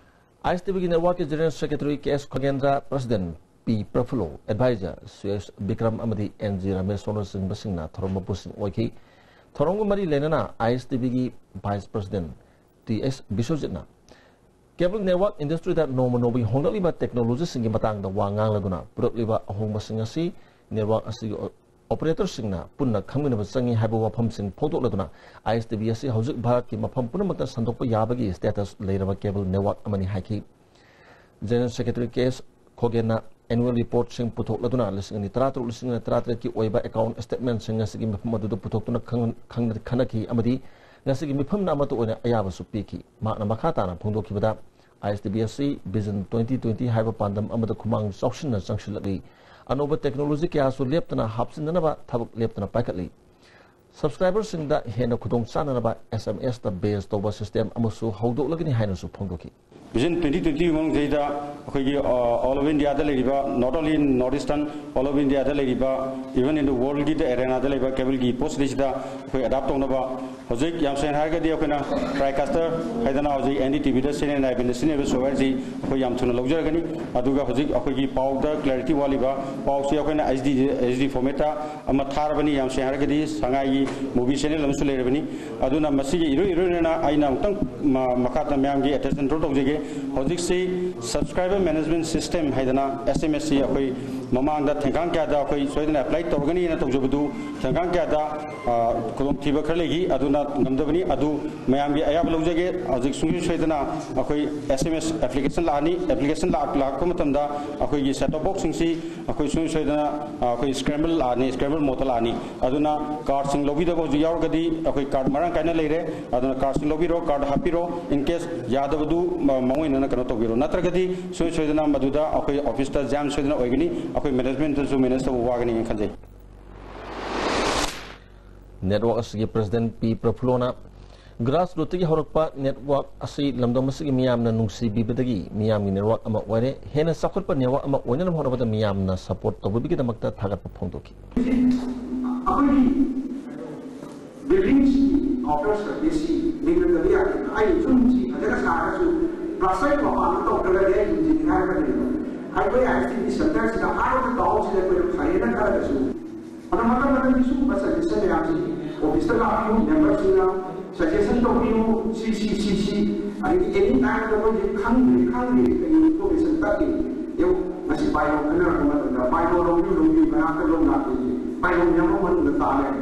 ꯑꯥꯏ ꯑꯦꯁ ꯇꯤ ꯚꯤꯒꯤ networkꯀꯤ General Secretary ꯀꯦ ꯑꯦꯁ ꯈꯣꯒꯦꯟꯗ꯭ꯔ, President ꯄꯤ ꯄ꯭ꯔꯐꯨꯜꯂꯣ, Advisor ꯁꯨꯌꯦꯁ ꯕꯤꯀ꯭ꯔꯝ ꯑꯃꯗꯤ ꯑꯦꯟ ꯖꯤ ꯔꯃꯦꯁ ꯁꯣꯅꯆꯟꯕꯁꯤꯡꯅ ꯊꯧꯔꯝ ꯃꯄꯨꯁꯤꯡ ꯑꯣꯏꯈꯤ꯫ ꯊꯧꯔꯝꯒ ꯃꯔꯤ ꯂꯩꯅꯅ ꯑꯥꯏ ꯑꯦꯁ ꯇꯤ ꯚꯤꯒꯤ Vice President ꯇꯤ ꯑꯦꯁ ꯕꯤꯁ꯭ꯋꯖꯤꯠꯅ cable network industryꯗ ꯅꯣꯡꯃ ꯅꯣꯡꯃꯒꯤ ꯍꯣꯡꯂꯛꯂꯤꯕ technologyꯁꯤꯡꯒꯤ ꯃꯇꯥꯡꯗ ꯋꯥ ꯉꯥꯡꯂꯗꯨꯅ ꯄꯨꯔꯛꯂꯤꯕ ꯑꯍꯣꯡꯕꯁꯤꯡ ꯑꯁꯤ network ꯑꯁꯤꯒꯤ operatorꯁꯤꯡꯅ ꯄꯨꯟꯅ ꯈꯪꯃꯤꯟꯅꯕ ꯆꯪꯏ ꯍꯥꯏꯕ ꯋꯥꯐꯝꯁꯤꯡ ꯐꯣꯡꯗꯣꯛꯂꯗꯨꯅ, ꯑꯥꯏ ꯑꯦꯁ ꯇꯤ ꯚꯤ ꯑꯁꯤ ꯍꯧꯖꯤꯛ ꯚꯥꯔꯠꯀꯤ ꯃꯐꯝ ꯄꯨꯝꯅꯃꯛꯇ ꯁꯟꯗꯣꯛꯄ ꯌꯥꯕꯒꯤ status ꯂꯩꯔꯕ cable network ꯑꯃꯅꯤ ꯍꯥꯏꯈꯤ꯫ General Secretary ꯀꯦ ꯑꯦꯁ ꯈꯣꯒꯦꯟꯅ annual reportꯁꯤꯡ ꯄꯨꯊꯣꯛꯂꯗꯨꯅ ꯂꯤꯁꯤꯡ ꯑꯅꯤ ꯇꯔꯥꯇꯔꯨꯛ, ꯂꯤꯁꯤꯡ ꯑꯅꯤ ꯇꯔꯥꯇꯔꯦꯠꯀꯤ ꯑꯣꯏꯕ account statementꯁꯤꯡ ꯉꯁꯤꯒꯤ ꯃꯤꯐꯝ ꯑꯗꯨꯗ ꯄꯨꯊꯣꯛꯇꯨꯅ ꯈꯪ-, ꯈꯪꯅ-, ꯈꯟꯅꯈꯤ ꯑꯃꯗꯤ ꯉꯁꯤꯒꯤ ꯃꯤꯐꯝꯅ ꯑꯃꯠꯇ ꯑꯣꯏꯅ ꯑꯌꯥꯕꯁꯨ ꯄꯤꯈꯤ꯫ ꯃꯍꯥꯛꯅ ꯃꯈꯥ ꯇꯥꯅ ꯐꯣꯡꯗꯣꯛꯈꯤꯕꯗ, ꯑꯥꯏ ꯑꯦꯁ ꯇꯤ ꯚꯤ ꯑꯁꯤ Vision twenty twenty ꯍꯥꯏꯕ ꯄꯥꯟꯗꯝ ꯑꯃꯗ ꯈꯨꯃꯥꯡ ꯆꯥꯎꯁꯤꯟꯅ ꯆꯪꯁꯤꯜꯂꯛꯂꯤ꯫ ꯑꯅꯧꯕ technology ꯀꯌꯥꯁꯨ ꯂꯦꯞꯇꯅ ꯍꯥꯞꯆꯤꯟꯅꯅꯕ ꯊꯕꯛ ꯂꯦꯞꯇꯅ ꯄꯥꯏꯈꯠꯂꯤ꯫ Subscriberꯁꯤꯡꯗ ꯍꯦꯟꯅ ꯈꯨꯗꯣꯡ ꯆꯥꯅꯅꯕ S M Sꯇ base ꯇꯧꯕ system ꯑꯃꯁꯨ ꯍꯧꯗꯣꯛꯂꯒꯅꯤ ꯍꯥꯏꯅꯁꯨ ꯐꯣꯡꯗꯣꯛꯈꯤ꯫ Vision twenty twenty ꯃꯅꯨꯡꯁꯤꯗ ꯑꯩꯈꯣꯏꯒꯤ, ꯑ, all over Indiaꯗ ꯂꯩꯔꯤꯕ, not only in North Eastern, all over Indiaꯗ ꯂꯩꯔꯤꯕ, even in the worldꯒꯤ arenaꯗ ꯂꯩꯕ cableꯒꯤ ꯄꯣꯠꯁꯤꯗꯩꯁꯤꯗ ꯑꯩꯈꯣꯏ adapt ꯇꯧꯅꯕ ꯍꯧꯖꯤꯛ ꯌꯥꯝ ꯁꯦꯡꯅ ꯍꯥꯏꯔꯒꯗꯤ ꯑꯩꯈꯣꯏꯅ TriCaster ꯍꯥꯏꯗꯅ ꯍꯧꯖꯤꯛ N D T Vꯗ ꯁꯤꯖꯤꯟꯅꯔꯤꯕ, ꯁꯤꯖꯤꯟꯅꯔꯤꯕ softwareꯁꯤ ꯑꯩꯈꯣꯏ ꯌꯥꯝ ꯊꯨꯅ ꯂꯧꯖꯔꯒꯅꯤ꯫ ꯑꯗꯨꯒ ꯍꯧꯖꯤꯛ ꯑꯩꯈꯣꯏꯒꯤ ꯄꯥꯎꯗ clarity ꯋꯥꯠꯂꯤꯕ ꯄꯥꯎꯁꯤ ꯑꯩꯈꯣꯏꯅ H D, H D formatꯇ ꯑꯃ ꯊꯥꯔꯕꯅꯤ꯫ ꯌꯥꯝ ꯁꯦꯡꯅ ꯍꯥꯏꯔꯒꯗꯤ ꯁꯉꯥꯏꯒꯤ movie channel ꯑꯃꯁꯨ ꯂꯩꯔꯕꯅꯤ꯫ ꯑꯗꯨꯅ ꯃꯁꯤꯒꯤ ꯏꯔꯣꯏ ꯏꯔꯣꯏꯅꯅ ꯑꯩꯅ ꯑꯃꯨꯛꯇꯪ ꯃ-, ꯃꯈꯥ ꯇꯥꯅ ꯃꯌꯥꯝꯒꯤ attention draw ꯇꯧꯖꯒꯦ꯫ ꯍꯧꯖꯤꯛꯁꯤ Subscriber Management System ꯍꯥꯏꯗꯅ S M S ꯁꯤ ꯑꯩꯈꯣꯏ ꯃꯃꯥꯡꯗ ꯊꯦꯡꯀꯥꯡ ꯀꯌꯥꯗ ꯑꯩꯈꯣꯏ ꯁꯣꯏꯗꯅ apply ꯇꯧꯔꯒꯅꯤꯅ ꯇꯧꯖꯕꯗꯨ ꯊꯦꯡꯀꯥꯡ ꯀꯌꯥꯗ, ꯑ, ꯈꯨꯗꯣꯡꯊꯤꯕ ꯈꯔ ꯂꯩꯈꯤ꯫ ꯑꯗꯨꯅ ꯉꯝꯗꯕꯅꯤ꯫ ꯑꯗꯨ ꯃꯌꯥꯝꯒꯤ ꯑꯌꯥꯕ ꯂꯧꯖꯒꯦ꯫ ꯍꯧꯖꯤꯛ ꯁꯨꯡꯁꯣꯏ ꯁꯣꯏꯗꯅ ꯑꯩꯈꯣꯏ S M S application ꯂꯥꯛꯑꯅꯤ꯫ Application ꯂꯥꯛ-, ꯂꯥꯛꯄ ꯃꯇꯝꯗ ꯑꯩꯈꯣꯏꯒꯤ set top boxꯁꯤꯡꯁꯤ ꯑꯩꯈꯣꯏ ꯁꯨꯡꯁꯣꯏ ꯁꯣꯏꯗꯅ, ꯑ, ꯑꯩꯈꯣꯏ scramble ꯂꯥꯛꯑꯅꯤ, scramble modeꯇ ꯂꯥꯛꯑꯅꯤ꯫ ꯑꯗꯨꯅ cardꯁꯤꯡ ꯂꯧꯕꯤꯗꯕ ꯍꯧꯖꯤꯛ ꯌꯥꯎꯔꯒꯗꯤ ꯑꯩꯈꯣꯏ card ꯃꯔꯥꯡ ꯀꯥꯏꯅ ꯂꯩꯔꯦ꯫ ꯑꯗꯨꯅ cardꯁꯤꯡ ꯂꯧꯕꯤꯔꯣ, card ꯍꯥꯞꯄꯤꯔꯣ꯫ In case ꯌꯥꯗꯕꯗꯨ ꯃ-, ꯃꯑꯣꯡ ꯑꯣꯏꯅꯅ ꯀꯩꯅꯣ ꯇꯧꯕꯤꯔꯣ꯫ ꯅꯠꯇ꯭ꯔꯒꯗꯤ ꯁꯨꯡꯁꯣꯏ ꯁꯣꯏꯗꯅ ꯃꯗꯨꯗ ꯑꯩꯈꯣꯏ officeꯇ jam ꯁꯣꯏꯗꯅ ꯑꯣꯏꯒꯅꯤ꯫ ꯑꯩꯈꯣꯏ managementꯇꯁꯨ manage ꯇꯧꯕ ꯋꯥꯒꯅꯤ ꯈꯟꯖꯩ꯫ Network ꯑꯁꯤꯒꯤ President ꯄꯤ ꯄ꯭ꯔꯐꯨꯜꯂꯣꯅ grassrootꯇꯒꯤ ꯍꯧꯔꯛꯄ network ꯑꯁꯤ ꯂꯝꯗꯝ ꯑꯁꯤꯒꯤ ꯃꯤꯌꯥꯝꯅ ꯅꯨꯡꯁꯤꯕꯤꯕꯗꯒꯤ ꯃꯤꯌꯥꯝꯒꯤ network ꯑꯃ ꯑꯣꯏꯔꯦ꯫ ꯍꯦꯟꯅ ꯆꯥꯎꯈꯠꯄ network ꯑꯃ ꯑꯣꯏꯅꯅꯕ ꯍꯣꯠꯅꯕꯗ ꯃꯤꯌꯥꯝꯅ support ꯇꯧꯕꯤꯕꯒꯤꯗꯃꯛꯇ ꯊꯥꯒꯠꯄ ꯐꯣꯡꯗꯣꯛꯈꯤ꯫ ꯑꯩꯈꯣꯏꯒꯤ ꯕꯤꯜꯗꯤꯡꯁꯤꯒꯤ ꯑꯥꯎꯇꯔ ꯁꯔꯐꯦꯁꯁꯤ ꯂꯤꯡꯍꯟꯗꯕ ꯌꯥꯗꯦ꯫ ꯑꯩ ꯌꯨꯝꯁꯤ ꯐꯖꯅ ꯁꯥꯔꯒꯁꯨ ꯄ꯭ꯂꯥꯁꯇꯔ ꯃꯄꯥꯟꯗ ꯇꯧꯗ꯭ꯔꯒꯗꯤ ꯑꯩ ꯌꯨꯝꯁꯤ ꯅꯤꯡꯈꯥꯏꯔꯛꯀꯅꯦꯕ꯫ ꯑꯩꯈꯣꯏ ꯑꯥꯏ ꯑꯦꯁ ꯇꯤ ꯁꯦꯟꯇꯔꯁꯤꯗ ꯑꯥꯔꯣꯝꯗ ꯇꯥꯎꯟꯁꯤꯗ ꯑꯩꯈꯣꯏꯅ ꯐꯩꯌꯦꯅ ꯈꯜꯂꯒꯁꯨ, ꯑꯗꯣ ꯃꯈꯜ ꯃꯈꯜꯒꯤ ꯁꯤꯒꯨꯝꯕ ꯁꯖꯦꯁꯟ ꯃꯌꯥꯝꯁꯤ ꯑꯣꯐꯤꯁꯇ ꯂꯥꯛꯄꯤꯌꯨ, ꯃꯦꯝꯕꯔꯁꯤꯡꯅ ꯁꯖꯦꯁꯟ ꯇꯧꯕꯤꯌꯨ, ꯁꯤ ꯁꯤ ꯁꯤ ꯁꯤ ꯑꯗꯒꯤ ꯑꯦꯅꯤ ꯇꯥꯏꯝꯗ ꯑꯩꯈꯣꯏꯁꯦ ꯈꯪꯗ꯭ꯔꯦ ꯈꯪꯗ꯭ꯔꯦ ꯀꯩ ꯏꯟꯐꯣꯔꯃꯦꯁꯟ ꯇꯞꯄꯤ꯫ ꯌꯦꯡꯉꯨ, ꯉꯁꯤ ꯕꯥꯏꯂꯣ ꯈꯟꯅꯔꯛꯄ ꯃꯇꯝꯗ ꯕꯥꯏꯂꯣ ꯂꯧꯕꯤꯌꯨ ꯂꯧꯕꯤꯌꯨ ꯃꯅꯥꯛꯇ ꯂꯧ ꯂꯥꯛꯇꯣꯏꯁꯦ ꯕꯥꯏꯂꯣ ꯃꯌꯥꯝ ꯑꯃ ꯃꯅꯨꯡꯗ ꯇꯥ ꯂꯩꯔꯦ꯫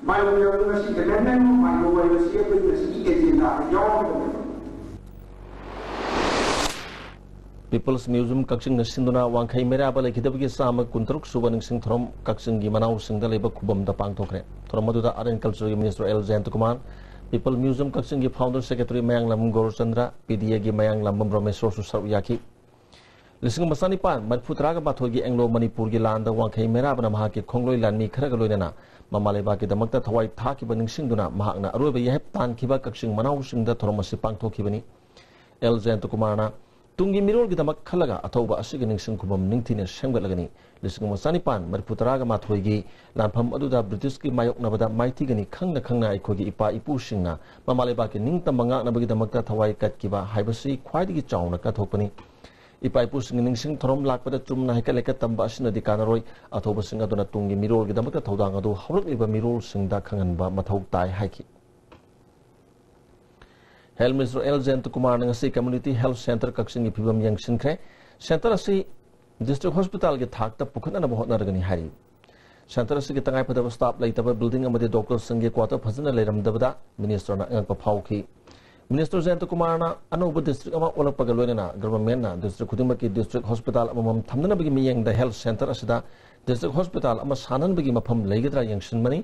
ꯕꯥꯏꯑꯣ ꯃꯌꯥꯝ ꯑꯁꯤ ꯑꯦꯃꯦꯟꯗꯃꯦꯟ ꯑꯣꯐ ꯕꯥꯏꯑꯣ ꯑꯁꯤ ꯑꯩꯈꯣꯏ ꯉꯁꯤꯒꯤ ꯑꯦꯖꯦꯟꯗꯥꯗ ꯌꯥꯎꯔꯒꯗꯕꯅꯦꯕ꯫ ꯄꯤꯄꯜꯁ ꯃ꯭ꯌꯨꯖꯤꯌꯝ ꯀꯛꯆꯤꯡꯅ ꯁꯤꯟꯗꯨꯅ ꯋꯥꯡꯈꯩ ꯃꯩꯔꯥꯕ ꯂꯩꯈꯤꯗꯕꯒꯤ ꯆꯥꯝꯃ ꯀꯨꯟꯇꯔꯨꯛ ꯁꯨꯕ ꯅꯤꯡꯁꯤꯡ ꯊꯧꯔꯝ ꯀꯛꯆꯤꯡꯒꯤ ꯃꯅꯥꯎꯁꯤꯡꯗ ꯂꯩꯕ ꯈꯨꯕꯝꯗ ꯄꯥꯡꯊꯣꯛꯈ꯭ꯔꯦ꯫ ꯊꯧꯔꯝ ꯑꯗꯨꯗ Art and Culture ꯒꯤ Minister ꯑꯦꯜ ꯖꯌꯟꯇꯀꯨꯃꯥꯔ, People Museum ꯀꯛꯆꯤꯡꯒꯤ Founder Secretary ꯃꯌꯥꯡꯂꯝ ꯒꯧꯔꯆꯟꯗ꯭ꯔ, ꯄꯤ ꯗꯤ ꯑꯦꯒꯤ ꯃꯌꯥꯡꯂꯝꯕꯝ ꯔꯣꯃꯦꯁꯣꯔꯁꯨ ꯁꯔꯨꯛ ꯌꯥꯈꯤ꯫ ꯂꯤꯁꯤꯡ ꯑꯃ ꯆꯥꯅꯤꯄꯥꯟ ꯃꯔꯤꯐꯨ ꯇꯔꯥꯒ ꯃꯥꯊꯣꯏꯒꯤ ꯑꯦꯡꯂꯣ ꯃꯅꯤꯄꯨꯔꯒꯤ ꯂꯥꯟꯗ ꯋꯥꯡꯈꯩ ꯃꯩꯔꯥꯕꯅ ꯃꯍꯥꯛꯀꯤ ꯈꯣꯡꯂꯣꯏ ꯂꯥꯟꯃꯤ ꯈꯔꯒ ꯂꯣꯏꯅꯅ ꯃꯃꯥ ꯂꯩꯕꯥꯛꯀꯤꯗꯃꯛꯇ ꯊꯋꯥꯏ ꯊꯥꯈꯤꯕ ꯅꯤꯡꯁꯤꯡꯗꯨꯅ ꯃꯍꯥꯛꯅ ꯑꯔꯣꯏꯕ ꯌꯥꯏꯐ ꯇꯥꯟꯈꯤꯕ ꯀꯛꯆꯤꯡ ꯃꯅꯥꯎꯁꯤꯡꯗ ꯊꯧꯔꯝ ꯑꯁꯤ ꯄꯥꯡꯊꯣꯛꯈꯤꯕꯅꯤ꯫ ꯑꯦꯜ ꯖꯌꯟꯇꯀꯨꯃꯥꯔꯅ ꯇꯨꯡꯒꯤ ꯃꯤꯔꯣꯜꯒꯤꯗꯃꯛ ꯈꯜꯂꯒ ꯑꯊꯧꯕ ꯑꯁꯤꯒꯤ ꯅꯤꯡꯁꯤꯡ ꯈꯨꯕꯝ ꯅꯤꯡꯊꯤꯅ ꯁꯦꯝꯒꯠꯂꯒꯅꯤ꯫ ꯂꯤꯁꯤꯡ ꯑꯃ ꯆꯥꯅꯤꯄꯥꯟ ꯃꯔꯤꯐꯨ ꯇꯔꯥꯒ ꯃꯥꯊꯣꯏꯒꯤ ꯂꯥꯟꯐꯝ ꯑꯗꯨꯗ ꯕ꯭ꯔꯤꯇꯤꯁꯀꯤ ꯃꯥꯌꯣꯛꯅꯕꯗ ꯃꯥꯏꯊꯤꯒꯅꯤ ꯈꯪꯅ ꯈꯪꯅ ꯑꯩꯈꯣꯏꯒꯤ ꯏꯄꯥ ꯏꯄꯨꯁꯤꯡꯅ ꯃꯃꯥ ꯂꯩꯕꯥꯛꯀꯤ ꯅꯤꯡꯇꯝꯕ ꯉꯥꯛꯅꯕꯒꯤꯗꯃꯛꯇ ꯊꯋꯥꯏ ꯀꯠꯈꯤꯕ ꯍꯥꯏꯕꯁꯤ ꯈ꯭ꯋꯥꯏꯗꯒꯤ ꯆꯥꯎꯅ ꯀꯠꯊꯣꯛꯄꯅꯤ꯫ ꯏꯄꯥ ꯏꯄꯨꯁꯤꯡꯒꯤ ꯅꯤꯡꯁꯤꯡ ꯊꯧꯔꯝ ꯂꯥꯛꯄꯗ ꯆꯨꯝꯅ ꯍꯩꯀꯠ ꯂꯩꯀꯠ ꯇꯝꯕ ꯑꯁꯤꯅꯗꯤ ꯀꯥꯟꯅꯔꯣꯏ꯫ ꯑꯊꯧꯕꯁꯤꯡ ꯑꯗꯨꯅ ꯇꯨꯡꯒꯤ ꯃꯤꯔꯣꯜꯒꯤꯗꯃꯛꯇ ꯊꯧꯗꯥꯡ ꯑꯗꯨ ꯍꯧꯔꯛꯂꯤꯕ ꯃꯤꯔꯣꯜꯁꯤꯡꯗ ꯈꯪꯍꯟꯕ ꯃꯊꯧ ꯇꯥꯏ ꯍꯥꯏꯈꯤ꯫ ꯍꯦꯜꯊ ꯃꯤꯅꯤꯁꯇꯔ ꯑꯦꯜ ꯖꯌꯟꯇꯀꯨꯃꯥꯔꯅ ꯉꯁꯤ ꯀꯝꯃ꯭ꯌꯨꯅꯤꯇꯤ ꯍꯦꯜꯊ ꯁꯦꯟꯇꯔ ꯀꯛꯆꯤꯡꯒꯤ ꯐꯤꯕꯝ ꯌꯦꯡꯁꯤꯟꯈ꯭ꯔꯦ꯫ ꯁꯦꯟꯇꯔ ꯑꯁꯤ ꯗꯤꯁꯇ꯭ꯔꯤꯛ ꯍꯣꯁꯄꯤꯇꯥꯜꯒꯤ ꯊꯥꯛꯇ ꯄꯨꯈꯠꯅꯅꯕ ꯍꯣꯠꯅꯔꯒꯅꯤ ꯍꯥꯏꯔꯤ꯫ ꯁꯦꯟꯇꯔ ꯑꯁꯤꯒꯤ ꯇꯉꯥꯏꯐꯗꯕ ꯁ꯭ꯇꯥꯐ ꯂꯩꯇꯕ, ꯕꯤꯜꯗꯤꯡ ꯑꯃꯗꯤ ꯗꯣꯛꯇꯔꯁꯤꯡꯒꯤ ꯀ꯭ꯋꯥꯇꯔ ꯐꯖꯅ ꯂꯩꯔꯝꯗꯕꯗ ꯃꯤꯅꯤꯁꯇꯔꯅ ꯑꯉꯛꯄ ꯐꯥꯎꯈꯤ꯫ ꯃꯤꯅꯤꯁꯇꯔ ꯖꯌꯟꯇꯀꯨꯃꯥꯔꯅ ꯑꯅꯧꯕ ꯗꯤꯁꯇ꯭ꯔꯤꯛ ꯑꯃ ꯑꯣꯜꯂꯛꯄꯒ ꯂꯣꯏꯅꯅ ꯒꯚꯔꯟꯃꯦꯟꯠꯅ ꯗꯤꯁꯇ꯭ꯔꯤꯛ ꯈꯨꯗꯤꯡꯃꯛꯀꯤ ꯗꯤꯁꯇ꯭ꯔꯤꯛ ꯍꯣꯁꯄꯤꯇꯥꯜ ꯑꯃꯃꯝ ꯊꯝꯅꯅꯕꯒꯤ ꯃꯤꯠꯌꯦꯡꯗ ꯍꯦꯜꯊ ꯁꯦꯟꯇꯔ ꯑꯁꯤꯗ ꯗꯤꯁꯇ꯭ꯔꯤꯛ ꯍꯣꯁꯄꯤꯇꯥꯜ ꯑꯃ ꯁꯥꯅꯅꯕꯒꯤ ꯃꯐꯝ ꯂꯩꯒꯗ꯭ꯔꯥ ꯌꯦꯡꯁꯤꯟꯕꯅꯤ꯫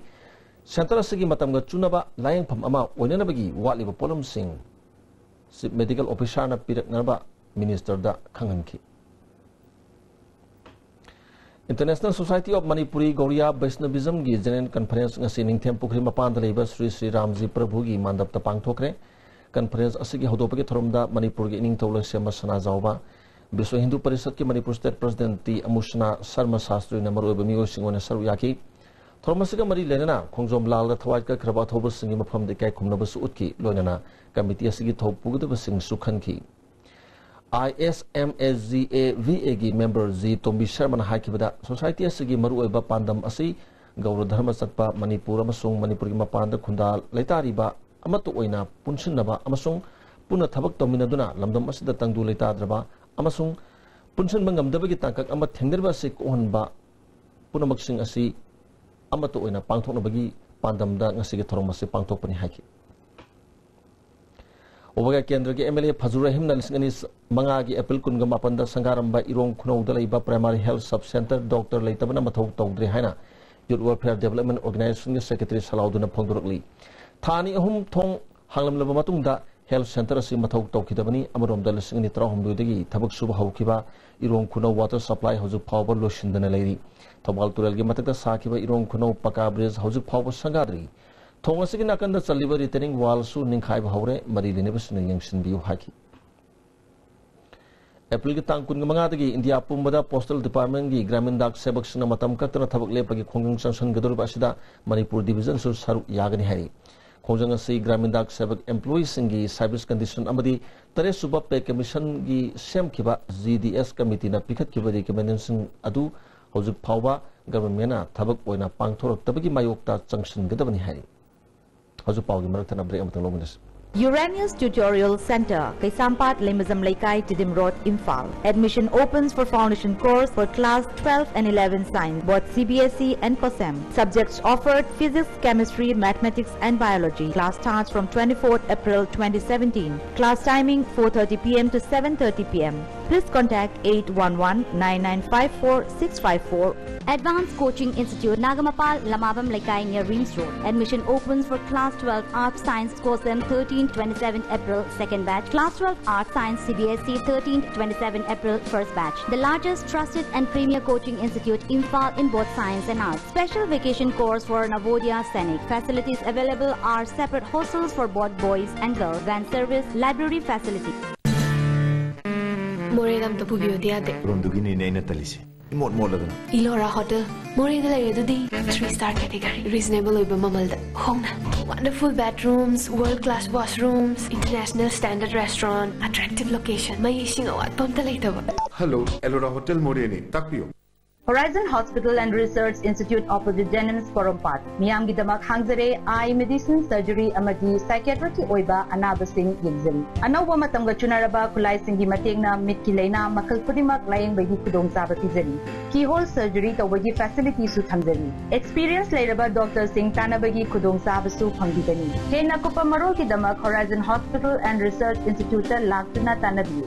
ꯁꯦꯟꯇꯔ ꯑꯁꯤꯒꯤ ꯃꯇꯝꯒ ꯆꯨꯅꯕ ꯂꯥꯌꯦꯡꯐꯝ ꯑꯃ ꯑꯣꯏꯅꯅꯕꯒꯤ ꯋꯥꯠꯂꯤꯕ ꯄꯣꯠꯂꯝꯁꯤꯡ ꯆꯤꯐ ꯃꯦꯗꯤꯀꯦꯜ ꯑꯣꯐꯤꯁꯥꯔꯅ ꯄꯤꯔꯛꯅꯕ ꯃꯤꯅꯤꯁꯇꯔꯗ ꯈꯪꯍꯟꯈꯤ꯫ International Society of Manipuri Gauriya Vaishnavism ꯒꯤ ꯖꯦꯅꯔꯦꯜ ꯀꯟꯐꯔꯦꯟꯁ ꯉꯁꯤ ꯅꯤꯡꯊꯦꯝ ꯄꯨꯈ꯭ꯔꯤ ꯃꯄꯥꯟꯗ ꯂꯩꯕ ꯁ꯭ꯔꯤ ꯁ꯭ꯔꯤ ꯔꯥꯝꯖꯤ ꯄ꯭ꯔꯚꯨꯒꯤ ꯃꯟꯗꯞꯇ ꯄꯥꯡꯊꯣꯛꯈ꯭ꯔꯦ꯫ ꯀꯟꯐꯔꯦꯟꯁ ꯑꯁꯤꯒꯤ ꯍꯧꯗꯣꯛꯄꯒꯤ ꯊꯧꯔꯝꯗ ꯃꯅꯤꯄꯨꯔꯒꯤ ꯏꯅꯤꯡꯊꯧ ꯂꯩꯁꯦꯝꯕ ꯁꯅꯥꯖꯥꯎꯕ, ꯕꯤꯁ꯭ꯋ ꯍꯤꯟꯗꯨ ꯄꯔꯤꯁꯠꯀꯤ Manipur state president T Amusana Sharma ꯁꯥꯁꯇ꯭ꯔꯤꯅ ꯃꯔꯨꯑꯣꯏꯕ ꯃꯤꯑꯣꯏꯁꯤꯡ ꯑꯣꯏꯅ ꯁꯔꯨꯛ ꯌꯥꯈꯤ꯫ ꯊꯧꯔꯝ ꯑꯁꯤꯒ ꯃꯔꯤ ꯂꯩꯅꯅ ꯈꯣꯡꯖꯣꯝ ꯂꯥꯜꯗ ꯊꯋꯥꯏ ꯀꯠꯈ꯭ꯔꯕ ꯑꯊꯧꯕꯁꯤꯡꯒꯤ ꯃꯐꯝꯗ ꯏꯀꯥꯏ ꯈꯨꯝꯅꯕꯁꯨ ꯎꯠꯈꯤ꯫ ꯂꯣꯏꯅꯅ ꯀꯃꯤꯇꯤ ꯑꯁꯤꯒꯤ ꯊꯧ ꯄꯨꯒꯗꯕꯁꯤꯡꯁꯨ ꯈꯟꯈꯤ꯫ ISMAGAVA ꯒꯤ ꯃꯦꯝꯕꯔ ꯖꯤ ꯇꯣꯝꯕꯤ ꯁꯔꯃꯅ ꯍꯥꯏꯈꯤꯕꯗ, ꯁꯣꯁꯥꯏꯇꯤ ꯑꯁꯤꯒꯤ ꯃꯔꯨꯑꯣꯏꯕ ꯄꯥꯟꯗꯝ ꯑꯁꯤ ꯒꯧꯔ ꯙꯔꯃ ꯆꯠꯄ ꯃꯅꯤꯄꯨꯔ ꯑꯃꯁꯨꯡ ꯃꯅꯤꯄꯨꯔꯒꯤ ꯃꯄꯥꯟꯗ ꯈꯨꯟꯗꯥ ꯂꯩꯇꯥꯔꯤꯕ ꯑꯃꯠꯇ ꯑꯣꯏꯅ ꯄꯨꯟꯁꯤꯟꯅꯕ ꯑꯃꯁꯨꯡ ꯄꯨꯟꯅ ꯊꯕꯛ ꯇꯧꯃꯤꯟꯅꯗꯨꯅ ꯂꯝꯗꯝ ꯑꯁꯤꯗ ꯇꯪꯗꯨ ꯂꯩꯇꯥꯗ꯭ꯔꯕ ꯑꯃꯁꯨꯡ ꯄꯨꯟꯁꯤꯟꯕ ꯉꯝꯗꯕꯒꯤ ꯇꯥꯡꯀꯛ ꯑꯃ ꯊꯦꯡꯅꯔꯤꯕ ꯑꯁꯤ ꯀꯣꯛꯍꯟꯕ ꯄꯨꯝꯅꯃꯛꯁꯤꯡ ꯑꯁꯤ ꯑꯃꯠꯇ ꯑꯣꯏꯅ ꯄꯥꯡꯊꯣꯛꯅꯕꯒꯤ ꯄꯥꯟꯗꯝꯗ ꯉꯁꯤꯒꯤ ꯊꯧꯔꯝ ꯑꯁꯤ ꯄꯥꯡꯊꯣꯛꯄꯅꯤ ꯍꯥꯏꯈꯤ꯫ ꯋꯥꯕꯒꯥ ꯀꯦꯟꯗ꯭ꯔꯒꯤ MLA ꯐꯖꯨ ꯔꯍꯤꯝꯅ ꯂꯤꯁꯤꯡ ꯑꯅꯤ ꯃꯉꯥꯒꯤ ꯑꯦꯄ꯭ꯔꯤꯜ ꯀꯨꯟꯒ ꯃꯥꯄꯟꯗ ꯁꯪꯒꯥꯔꯝꯕ ꯏꯔꯣꯡ ꯈꯨꯅꯧꯗ ꯂꯩꯕ Primary Health Sub Center doctor ꯂꯩꯇꯕꯅ ꯃꯊꯧ ꯇꯧꯗ꯭ꯔꯦ ꯍꯥꯏꯅ Youth Welfare Development Organization ꯒꯤ secretary ꯁꯂꯥꯎꯗꯨꯅ ꯐꯣꯡꯗꯣꯔꯛꯂꯤ꯫ ꯊꯥ ꯑꯅꯤ ꯑꯍꯨꯝ ꯊꯣꯡ ꯍꯥꯡꯂꯝꯂꯕ ꯃꯇꯨꯡꯗ health center ꯑꯁꯤ ꯃꯊꯧ ꯇꯧꯈꯤꯗꯕꯅꯤ꯫ ꯑꯃꯔꯣꯝꯗ ꯂꯤꯁꯤꯡ ꯑꯅꯤ ꯇꯔꯥꯍꯨꯝꯗꯣꯏꯗꯒꯤ ꯊꯕꯛ ꯁꯨꯕ ꯍꯧꯈꯤꯕ ꯏꯔꯣꯡ ꯈꯨꯅꯧ water supply ꯍꯧꯖꯤꯛ ꯐꯥꯎꯕ ꯂꯣꯏꯁꯤꯟꯗꯅ ꯂꯩꯔꯤ꯫ ꯊꯧꯕꯥꯜ ꯇꯨꯔꯦꯜꯒꯤ ꯃꯊꯛꯇ ꯁꯥꯈꯤꯕ ꯏꯔꯣꯡ ꯈꯨꯅꯧ ꯄꯀꯥ bridge ꯍꯧꯖꯤꯛ ꯐꯥꯎꯕ ꯁꯪꯒꯥꯗ꯭ꯔꯤ꯫ ꯊꯣꯡ ꯑꯁꯤꯒꯤ ꯅꯥꯀꯟꯗ ꯆꯠꯂꯤꯕ retaining wall ꯁꯨ ꯅꯤꯡꯈꯥꯏꯕ ꯍꯧꯔꯦ꯫ ꯃꯔꯤ ꯂꯩꯅꯕꯁꯤꯡꯅ ꯌꯦꯡꯁꯤꯟꯕꯤꯌꯨ ꯍꯥꯏꯈꯤ꯫ ꯑꯦꯄ꯭ꯔꯤꯜꯒꯤ ꯇꯥꯡ ꯀꯨꯟꯃꯉꯥꯗꯒꯤ ꯏꯟꯗꯤꯌꯥ ꯄꯨꯝꯕꯗ postal department ꯒꯤ Gramin Dak ꯁꯦꯕꯛꯁꯤꯡꯅ ꯃꯇꯝ ꯀꯛꯇꯅ ꯊꯕꯛ ꯂꯦꯞꯄꯒꯤ ꯈꯣꯡꯖꯪ ꯆꯪꯁꯤꯟꯒꯗꯧꯔꯤꯕ ꯑꯁꯤꯗ ꯃꯅꯤꯄꯨꯔ division ꯁꯨ ꯁꯔꯨꯛ ꯌꯥꯒꯅꯤ ꯍꯥꯏꯔꯤ꯫ ꯈꯣꯡꯖꯪ ꯑꯁꯤ Gramin Dak ꯁꯦꯕꯛ employee ꯁꯤꯡꯒꯤ service condition ꯑꯃꯗꯤ ꯇꯔꯦꯠꯁꯨꯕ pay commission ꯒꯤ ꯁꯦꯝꯈꯤꯕ GDS committee ꯅ ꯄꯤꯈꯠꯈꯤꯕ recommendation ꯁꯤꯡ ꯑꯗꯨ ꯍꯧꯖꯤꯛ ꯐꯥꯎꯕ government ꯅ ꯊꯕꯛ ꯑꯣꯏꯅ ꯄꯥꯡꯊꯣꯔꯛꯇꯕꯒꯤ ꯃꯥꯌꯣꯛꯇ ꯆꯪꯁꯤꯟꯒꯗꯕꯅꯤ ꯍꯥꯏꯔꯤ꯫ ꯍꯧꯖꯤꯛ ꯄꯥꯎꯒꯤ ꯃꯔꯛ ꯊꯠꯅ break ꯑꯃꯇꯪ ꯂꯧꯃꯤꯟꯅꯁꯤ꯫ Uranius Tutorial Center, ꯀꯩꯁꯥꯝꯄꯥꯠ, ꯂꯩꯃꯖꯝ ꯂꯩꯀꯥꯏ, Tiddim road, Imphal. Admission opens for foundation course for class twelve and eleven science, both CBSE and COSEM. Subjects offered: physics, chemistry, mathematics and biology. Class starts from twenty-fourth April twenty seventeen. Class timing four thirty p.m. to seven thirty p.m. Please contact eight one one nine nine five four six five four. Advanced Coaching Institute, Nagamapal, Lamabam Lekai, near Reams Road. Admission opens for class twelve Arts Science, COSEM, thirteenth twenty-seventh April, second batch. Class twelve Arts Science, CBSE, thirteenth twenty-seventh April, first batch. The largest trusted and premier coaching institute, Imphal, in both science and arts. Special vacation course for Navodaya Sainik. Facilities available are separate hostels for both boys and girls, van service, library facility. ꯃꯣꯔꯦꯗ ꯑꯝꯇ ꯄꯨꯕꯤꯌꯨꯗꯤ ꯌꯥꯗꯦ꯫ ꯔꯣꯝꯗꯨꯒꯤꯅꯤꯅꯦ ꯑꯩꯅ ꯇꯜꯂꯤꯁꯦ꯫ ꯃꯣꯠ ꯃꯣꯠꯂꯒꯅ꯫ Elora Hotel, ꯃꯣꯔꯦꯗ ꯂꯩꯔꯦ ꯑꯗꯨꯗꯤ꯫ Three star category, reasonable ꯑꯣꯏꯕ ꯃꯃꯜꯗ ꯍꯣꯡꯅ꯫ Wonderful bathrooms, world class washrooms, international standard restaurant, attractive location, ꯃꯩ ꯏꯁꯤꯡ ꯑꯋꯥꯠꯄ ꯑꯝꯇ ꯂꯩꯇꯕ꯫ Hello, Elora Hotel ꯃꯣꯔꯦꯅꯤ, ꯇꯥꯛꯄꯤꯌꯨ꯫ Horizon Hospital and Research Institute, opposite Jennings, Porompat. ꯃꯤꯌꯥꯝꯒꯤꯗꯃꯛ ꯍꯥꯡꯖꯔꯦ, eye, medicine, surgery ꯑꯃꯗꯤ psychiatricꯀꯤ ꯑꯣꯏꯕ ꯑꯅꯥꯕꯁꯤꯡ ꯌꯦꯡꯖꯔꯤ꯫ ꯑꯅꯧꯕ ꯃꯇꯝꯒ ꯆꯨꯅꯔꯕ ꯈꯨꯠꯂꯥꯏꯁꯤꯡꯒꯤ ꯃꯇꯦꯡꯅ ꯃꯤꯠꯀꯤ ꯂꯥꯏꯅꯥ ꯃꯈꯜ ꯈꯨꯗꯤꯡꯃꯛ ꯂꯥꯌꯦꯡꯕꯒꯤ ꯈꯨꯗꯣꯡꯆꯥꯕ ꯄꯤꯖꯔꯤ꯫ Keyhole surgery ꯇꯧꯕꯒꯤ facilityꯁꯨ ꯊꯝꯖꯔꯤ꯫ Experience ꯂꯩꯔꯕ doctorꯁꯤꯡ ꯇꯥꯟꯅꯕꯒꯤ ꯈꯨꯗꯣꯡꯆꯥꯕꯁꯨ ꯐꯪꯕꯤꯒꯅꯤ꯫ ꯍꯦꯟꯅ ꯀꯨꯞꯄ ꯃꯔꯣꯜꯒꯤꯗꯃꯛ Horizon Hospital and Research Instituteꯇ ꯂꯥꯛꯇꯨꯅ ꯇꯥꯟꯅꯕꯤꯌꯨ꯫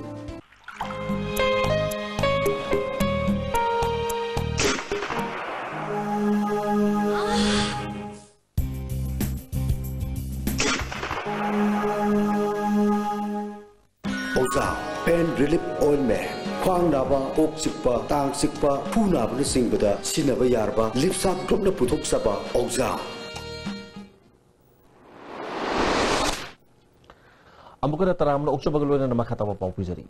ꯑꯣꯖꯥ, pain relief ointment꯫ ꯈ꯭ꯋꯥꯡ ꯅꯥꯕ, ꯀꯣꯛ ꯆꯤꯛꯄ, ꯇꯥꯡ ꯆꯤꯛꯄ, ꯈꯨ ꯅꯥꯕꯅꯆꯤꯡꯕꯗ ꯁꯤꯖꯤꯟꯅꯕ ꯌꯥꯔꯕ ꯂꯤꯞꯁꯥꯞ ꯒ꯭ꯔꯨꯞꯅ ꯄꯨꯊꯣꯛꯆꯕ ꯑꯣꯖꯥ꯫ ꯑꯃꯨꯛꯀ ꯍꯟꯅ ꯇꯔꯥꯝꯅ ꯑꯣꯛꯆꯕꯒ ꯂꯣꯏꯅꯅ ꯃꯈꯥ ꯇꯥꯕ ꯄꯥꯎ ꯄꯤꯖꯔꯤ꯫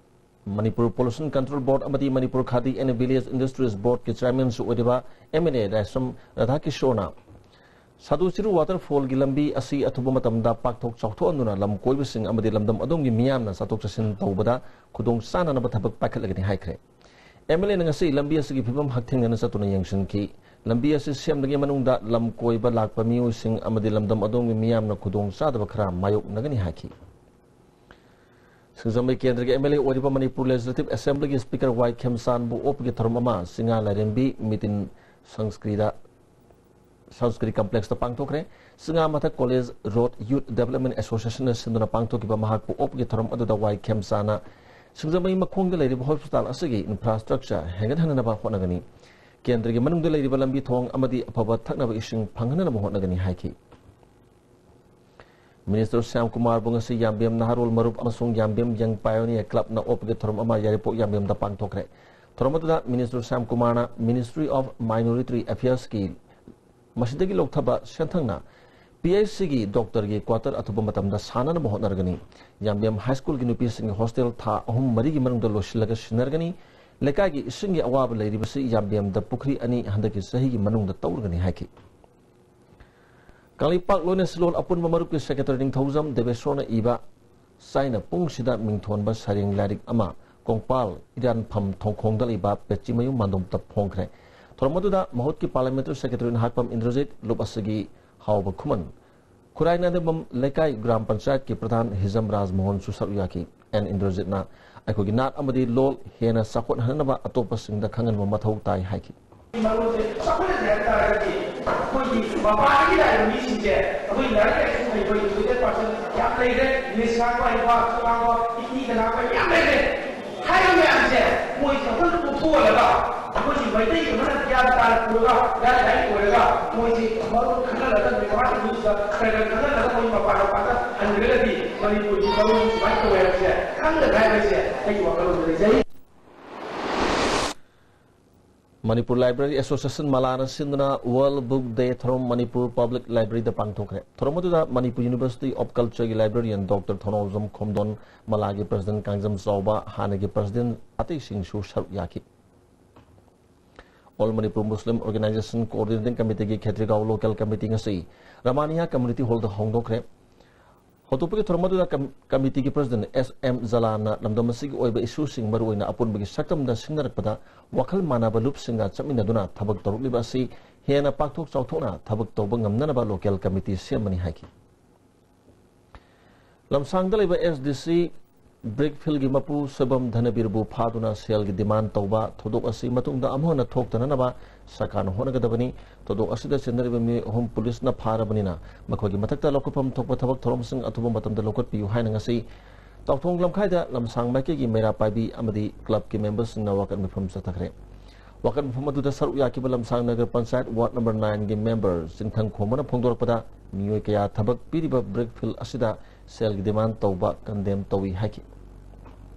ꯃꯅꯤꯄꯨꯔ Pollution Control Board ꯑꯃꯗꯤ ꯃꯅꯤꯄꯨꯔ ꯈꯥꯗꯤ and Village Industries Boardꯀꯤ chairmanꯁꯨ ꯑꯣꯏꯔꯤꯕ MLA ꯂꯥꯏꯁ꯭ꯔꯝ ꯔꯥꯙꯥꯀꯤꯁꯣꯔꯅ ꯁꯥꯗꯨ ꯆꯤꯔꯨ waterfallꯒꯤ ꯂꯝꯕꯤ ꯑꯁꯤ ꯑꯊꯨꯕ ꯃꯇꯝꯗ ꯄꯥꯛꯊꯣꯛ ꯆꯥꯎꯊꯣꯛꯍꯟꯗꯨꯅ ꯂꯝ ꯀꯣꯏꯕꯁꯤꯡ ꯑꯃꯗꯤ ꯂꯝꯗꯝ ꯑꯗꯣꯝꯒꯤ ꯃꯤꯌꯥꯝꯅ ꯆꯠꯊꯣꯛ ꯆꯠꯁꯤꯟ ꯇꯧꯕꯗ ꯈꯨꯗꯣꯡ ꯆꯥꯅꯅꯕ ꯊꯕꯛ ꯄꯥꯏꯈꯠꯂꯒꯅꯤ ꯍꯥꯏꯈ꯭ꯔꯦ꯫ MLAꯅ ꯉꯁꯤ ꯂꯝꯕꯤ ꯑꯁꯤꯒꯤ ꯐꯤꯕꯝ ꯍꯛꯊꯦꯡꯅꯅ ꯆꯠꯇꯨꯅ ꯌꯦꯡꯁꯤꯟꯈꯤ꯫ ꯂꯝꯕꯤ ꯑꯁꯤ ꯁꯦꯝꯂꯤꯉꯩ ꯃꯅꯨꯡꯗ ꯂꯝ ꯀꯣꯏꯕ ꯂꯥꯛꯄ ꯃꯤꯑꯣꯏꯁꯤꯡ ꯑꯃꯗꯤ ꯂꯝꯗꯝ ꯑꯗꯣꯝꯒꯤ ꯃꯤꯌꯥꯝꯅ ꯈꯨꯗꯣꯡ ꯆꯥꯗꯕ ꯈꯔ ꯃꯥꯌꯣꯛꯅꯒꯅꯤ ꯍꯥꯏꯈꯤ꯫ ꯁꯤꯡꯖꯃꯩ ꯀꯦꯟꯗ꯭ꯔꯒꯤ MLA ꯑꯣꯏꯔꯤꯕ ꯃꯅꯤꯄꯨꯔ Legislative Assemblyꯒꯤ Speaker ꯋꯥꯏ ꯈꯦꯝꯆꯥꯟꯕꯨ ꯑꯣꯛꯄꯒꯤ ꯊꯧꯔꯝ ꯑꯃ ꯁꯤꯡꯉꯥ ꯂꯥꯏꯔꯦꯝꯕꯤ ꯃꯤꯇꯤꯟ ꯁꯪꯁꯀ꯭ꯔꯤꯗ, ꯁꯪꯁꯀ꯭ꯔꯤ Complexꯇ ꯄꯥꯡꯊꯣꯛꯈ꯭ꯔꯦ꯫ ꯁꯤꯡꯉꯥ ꯃꯊꯛ College Road Youth Development Associationꯅ ꯁꯤꯟꯗꯨꯅ ꯄꯥꯡꯊꯣꯛꯈꯤꯕ ꯃꯍꯥꯛꯄꯨ ꯑꯣꯛꯄꯒꯤ ꯊꯧꯔꯝ ꯑꯗꯨꯗ ꯋꯥꯏ ꯈꯦꯝꯆꯥꯟꯅ ꯁꯤꯡꯖꯃꯩ ꯃꯈꯣꯡꯗ ꯂꯩꯔꯤꯕ hospital ꯑꯁꯤꯒꯤ infrastructure ꯍꯦꯟꯒꯠꯍꯟꯅꯕ ꯍꯣꯠꯅꯒꯅꯤ꯫ ꯀꯦꯟꯗ꯭ꯔꯒꯤ ꯃꯅꯨꯡꯗ ꯂꯩꯔꯤꯕ ꯂꯝꯕꯤ ꯊꯣꯡ ꯑꯃꯗꯤ ꯑꯐꯕ ꯊꯛꯅꯕ ꯏꯁꯤꯡ ꯐꯪꯍꯟꯅꯕ ꯍꯣꯠꯅꯒꯅꯤ ꯍꯥꯏꯈꯤ꯫ Minister ꯁ꯭ꯌꯥꯝ ꯀꯨꯃꯥꯔꯕꯨ ꯉꯁꯤ ꯌꯥꯝꯕꯦꯝ ꯅꯍꯥꯔꯣꯜ ꯃꯔꯨꯞ ꯑꯃꯁꯨꯡ ꯌꯥꯝꯕꯦꯝ Young Pioneer Clubꯅ ꯑꯣꯛꯄꯒꯤ ꯊꯧꯔꯝ ꯑꯃ ꯌꯥꯏꯔꯤꯄꯣꯛ ꯌꯥꯝꯕꯦꯝꯗ ꯄꯥꯡꯊꯣꯛꯈ꯭ꯔꯦ꯫ ꯊꯧꯔꯝ ꯑꯗꯨꯗ Minister ꯁ꯭ꯌꯥꯝ ꯀꯨꯃꯥꯔꯅ Ministry of Minority Affairsꯀꯤ ꯃꯁꯤꯗꯒꯤ ꯂꯧꯊꯕ ꯁꯦꯟꯊꯪꯅ PHCꯒꯤ doctorꯒꯤ quarter ꯑꯊꯨꯕ ꯃꯇꯝꯗ ꯁꯥꯅꯅꯕ ꯍꯣꯠꯅꯔꯒꯅꯤ꯫ ꯌꯥꯝꯕꯦꯝ High Schoolꯒꯤ ꯅꯨꯄꯤꯁꯤꯡꯒꯤ hostel ꯊꯥ ꯑꯍꯨꯝ ꯃꯔꯤꯒꯤ ꯃꯅꯨꯡꯗ ꯂꯣꯏꯁꯤꯜꯂꯒ ꯁꯤꯟꯅꯔꯒꯅꯤ꯫ ꯂꯩꯀꯥꯏꯒꯤ ꯏꯁꯤꯡꯒꯤ ꯑꯋꯥꯕ ꯂꯩꯔꯤꯕꯁꯤ ꯌꯥꯝꯕꯦꯝꯗ ꯄꯨꯈ꯭ꯔꯤ ꯑꯅꯤ ꯍꯟꯗꯛꯀꯤ ꯆꯍꯤꯒꯤ ꯃꯅꯨꯡꯗ ꯇꯧꯔꯒꯅꯤ ꯍꯥꯏꯈꯤ꯫ ꯀꯪꯂꯩꯄꯥꯛ ꯂꯣꯏꯅ ꯁꯤꯂꯣꯟ ꯑꯄꯨꯟꯕ ꯃꯔꯨꯞꯀꯤ ꯁꯦꯀ꯭ꯔꯦꯇꯔꯤ ꯅꯤꯡꯊꯧꯖꯝ ꯗꯦꯕꯦꯁꯣꯔꯅ ꯏꯕ ꯆꯥꯏꯅ ꯄꯨꯡꯁꯤꯗ ꯃꯤꯡꯊꯣꯟꯕ ꯁꯩꯔꯦꯡ ꯂꯥꯏꯔꯤꯛ ꯑꯃ ꯀꯣꯡꯄꯥꯜ ꯏꯔꯥꯟꯐꯝ ꯊꯣꯡꯈꯣꯡꯗ ꯂꯩꯕ ꯄꯦꯆꯤꯃꯌꯨꯝ ꯃꯥꯟꯗꯣꯝꯇ ꯐꯣꯡꯈ꯭ꯔꯦ꯫ ꯊꯧꯔꯝ ꯑꯗꯨꯗ ꯃꯍꯨꯠꯀꯤ ꯄꯥꯔꯂꯤꯌꯥꯃꯦꯟꯇꯔꯤ ꯁꯦꯀ꯭ꯔꯦꯇꯔꯤ ꯅꯍꯥꯛꯄꯝ ꯏꯟꯗ꯭ꯔꯖꯤꯠ, ꯂꯨꯞ ꯑꯁꯤꯒꯤ ꯍꯥꯎꯕ ꯈꯨꯃꯟ, ꯈꯨꯔꯥꯏ ꯅꯥꯏꯗꯝꯕꯝ ꯂꯩꯀꯥꯏ ꯒ꯭ꯔꯥꯝ ꯄꯟꯆꯥꯌꯠꯀꯤ ꯄ꯭ꯔꯙꯥꯟ ꯍꯤꯖꯝ ꯔꯥꯖ ꯃꯣꯍꯟꯁꯨ ꯁꯔꯨꯛ ꯌꯥꯈꯤ꯫ ꯑꯦꯟ ꯏꯟꯗ꯭ꯔꯖꯤꯠꯅ ꯑꯩꯈꯣꯏꯒꯤ ꯅꯥꯠ ꯑꯃꯗꯤ ꯂꯣꯜ ꯍꯦꯟꯅ ꯆꯥꯎꯈꯠꯍꯟꯅꯕ ꯑꯇꯣꯞꯄꯁꯤꯡꯗ ꯈꯪꯍꯟꯕ ꯃꯊꯧ ꯇꯥꯏ ꯍꯥꯏꯈꯤ꯫ ꯃꯔꯨꯁꯦ ꯆꯥꯎꯈꯠꯍꯟꯒꯦ ꯍꯥꯏꯕ ꯇꯥꯔꯒꯗꯤ ꯑꯩꯈꯣꯏꯒꯤ ꯃꯄꯥꯟꯗꯒꯤ ꯂꯥꯛꯏꯕ ꯃꯤꯁꯤꯡꯁꯦ ꯑꯩꯈꯣꯏ ꯂꯥꯏꯔꯤꯛ ꯂꯥꯏꯁꯨ ꯍꯩꯕ educated person ꯌꯥꯝ ꯂꯩꯈ꯭ꯔꯦ꯫ English ꯉꯥꯡꯕ ꯍꯩꯕ, ꯉꯥꯡꯕ, ꯍꯤꯟꯗꯤꯗ ꯉꯥꯡꯕ ꯌꯥꯝ ꯂꯩꯈ꯭ꯔꯦ꯫ ꯍꯥꯏꯔꯤꯕ ꯃꯌꯥꯝꯁꯦ ꯃꯣꯏꯁꯦ ꯑꯩꯈꯣꯏꯅ ꯄꯨꯊꯣꯛꯍꯜꯂꯒ ꯑꯩꯈꯣꯏꯁꯤ ꯃꯩꯇꯩꯒꯤ ꯃꯔꯝ ꯒ꯭ꯌꯥꯟ ꯇꯥꯅ ꯄꯨꯔꯒ ꯒꯥꯏꯗꯂꯥꯏꯟ ꯑꯣꯏꯔꯒ ꯃꯣꯏꯁꯤ ꯃꯔꯣꯟ ꯈꯪꯍꯜꯂꯒ ꯃꯤꯋꯥꯒꯤ ꯃꯤꯁꯤꯗ ꯈꯔ ꯈꯔ ꯈꯪꯍꯜꯂꯒ ꯃꯣꯏ ꯃꯄꯥꯟ ꯃꯄꯥꯟꯗ ꯍꯟꯈ꯭ꯔꯒꯗꯤ ꯃꯅꯤꯄꯨꯔꯒꯤ ꯃꯔꯣꯟ ꯁꯨꯃꯥꯏꯅ ꯇꯧꯋꯦ ꯍꯥꯏꯕꯁꯦ ꯈꯪꯒꯗ꯭ꯔꯥ ꯍꯥꯏꯕꯁꯦ ꯑꯩꯒꯤ ꯋꯥꯈꯜꯂꯣꯟꯗ ꯂꯩꯖꯩ꯫ ꯃꯅꯤꯄꯨꯔ ꯂꯥꯏꯕ꯭ꯔꯦꯔꯤ ꯑꯦꯁꯣꯁꯤꯌꯦꯁꯟ ꯃꯂꯥꯅ ꯁꯤꯟꯗꯨꯅ World Book Day ꯊꯧꯔꯝ ꯃꯅꯤꯄꯨꯔ ꯄꯕ꯭ꯂꯤꯛ ꯂꯥꯏꯕ꯭ꯔꯦꯔꯤꯗ ꯄꯥꯡꯊꯣꯛꯈ꯭ꯔꯦ꯫ ꯊꯧꯔꯝ ꯑꯗꯨꯗ ꯃꯅꯤꯄꯨꯔ ꯌꯨꯅꯤꯚꯔꯁꯤꯇꯤ ꯑꯣꯐ ꯀꯜꯆꯔꯒꯤ ꯂꯥꯏꯕ꯭ꯔꯦꯔꯤꯌꯟ ꯗꯣꯛꯇꯔ ꯊꯣꯅꯣꯖꯝ ꯈꯣꯝꯗꯣꯟ, ꯃꯂꯥꯒꯤ ꯄ꯭ꯔꯁꯤꯗꯦꯟ ꯀꯥꯡꯖꯝ ꯆꯥꯎꯕ, ꯍꯥꯟꯅꯒꯤ ꯄ꯭ꯔꯁꯤꯗꯦꯟ ꯑꯇꯩꯁꯤꯡꯁꯨ ꯁꯔꯨꯛ ꯌꯥꯈꯤ꯫ ꯑꯣꯜ ꯃꯅꯤꯄꯨꯔ ꯃꯨꯁꯂꯤꯝ ꯑꯣꯔꯒꯅꯥꯏꯖꯦꯁꯟ ꯀꯣꯑꯣꯔꯗꯤꯅꯦꯇꯤꯡ ꯀꯃꯤꯇꯤꯒꯤ ꯈꯦꯇ꯭ꯔꯤꯒꯥꯎ ꯂꯣꯀꯦꯜ ꯀꯃꯤꯇꯤ ꯉꯁꯤ ꯔꯃꯥꯅꯤꯌꯥ ꯀꯝꯃ꯭ꯌꯨꯅꯤꯇꯤ ꯍꯣꯜꯗ ꯍꯧꯗꯣꯛꯈ꯭ꯔꯦ꯫ ꯍꯧꯗꯣꯛꯄꯒꯤ ꯊꯧꯔꯝ ꯑꯗꯨꯗ ꯀꯝ-, ꯀꯃꯤꯇꯤꯒꯤ ꯄ꯭ꯔꯁꯤꯗꯦꯟ ꯑꯦꯁ ꯑꯦꯝ ꯖꯂꯥꯟꯅ ꯂꯝꯗꯝ ꯑꯁꯤꯒꯤ ꯑꯣꯏꯕ ꯏꯁꯨꯁꯤꯡ, ꯃꯔꯨꯑꯣꯏꯅ ꯑꯄꯨꯟꯕꯒꯤ ꯁꯛꯇꯝꯗ ꯁꯤꯡꯅꯔꯛꯄꯗ ꯋꯥꯈꯜ ꯃꯥꯟꯅꯕ ꯂꯨꯞꯁꯤꯡꯒ ꯆꯠꯃꯤꯟꯅꯗꯨꯅ ꯊꯕꯛ ꯇꯧꯔꯛꯂꯤꯕ ꯑꯁꯤ ꯍꯦꯟꯅ ꯄꯥꯛꯊꯣꯛ ꯆꯥꯎꯊꯣꯛꯅ ꯊꯕꯛ ꯇꯧꯕ ꯉꯝꯅꯅꯕ ꯂꯣꯀꯦꯜ ꯀꯃꯤꯇꯤ ꯁꯦꯝꯕꯅꯤ ꯍꯥꯏꯈꯤ꯫ ꯂꯝꯁꯥꯡꯗ ꯂꯩꯕ ꯑꯦꯁ ꯗꯤ ꯁꯤ ꯕ꯭ꯔꯤꯛ ꯐꯤꯜꯒꯤ ꯃꯄꯨ ꯁꯣꯏꯕꯝ ꯙꯅꯕꯤꯔꯕꯨ ꯐꯥꯗꯨꯅ ꯁꯦꯜꯒꯤ ꯗꯤꯃꯥꯟ ꯇꯧꯕ ꯊꯧꯗꯣꯛ ꯑꯁꯤ ꯃꯇꯨꯡꯗ ꯑꯃꯨꯛ ꯍꯟꯅ ꯊꯣꯛꯇꯅꯅꯕ ꯁꯔꯀꯥꯔꯅ ꯍꯣꯠꯅꯒꯗꯕꯅꯤ꯫ ꯊꯧꯗꯣꯛ ꯑꯁꯤꯗ ꯆꯦꯟꯅꯔꯤꯕ ꯃꯤꯑꯣꯏ ꯑꯍꯨꯝ ꯄꯨꯂꯤꯁꯅ ꯐꯥꯔꯕꯅꯤꯅ ꯃꯈꯣꯏꯒꯤ ꯃꯊꯛꯇ ꯂꯧꯈꯠꯐꯝ ꯊꯣꯛꯄ ꯊꯕꯛ ꯊꯧꯔꯝꯁꯤꯡ ꯑꯊꯨꯕ ꯃꯇꯝꯗ ꯂꯧꯈꯠꯄꯤꯌꯨ ꯍꯥꯏꯅ ꯉꯁꯤ ꯇꯥꯎꯊꯣꯡ ꯂꯝꯈꯥꯏꯗ ꯂꯝꯁꯥꯡ ꯃꯥꯏꯀꯩꯒꯤ ꯃꯩꯔꯥ ꯄꯥꯏꯕꯤ ꯑꯃꯗꯤ ꯀ꯭ꯂꯕꯀꯤ ꯃꯦꯝꯕꯔꯁꯤꯡꯅ ꯋꯥꯀꯠ ꯃꯤꯐꯝ ꯆꯠꯊꯈ꯭ꯔꯦ꯫ ꯋꯥꯀꯠ ꯃꯤꯐꯝ ꯑꯗꯨꯗ ꯁꯔꯨꯛ ꯌꯥꯈꯤꯕ ꯂꯝꯁꯥꯡ ꯅꯒꯔ ꯄꯟꯆꯥꯌꯠ ꯋꯥꯔꯗ ꯅꯝꯕꯔ ꯅꯥꯏꯟꯒꯤ ꯃꯦꯝꯕꯔ ꯆꯤꯡꯊꯪ ꯈꯣꯝꯕꯅ ꯐꯣꯡꯗꯣꯔꯛꯄꯗ, ꯃꯤꯑꯣꯏ ꯀꯌꯥ ꯊꯕꯛ ꯄꯤꯔꯤꯕ ꯕ꯭ꯔꯤꯛ ꯐꯤꯜ ꯑꯁꯤꯗ ꯁꯦꯜꯒꯤ ꯗꯤꯃꯥꯟ ꯇꯧꯕ ꯀꯟꯗꯦꯝ ꯇꯧꯏ ꯍꯥꯏꯈꯤ꯫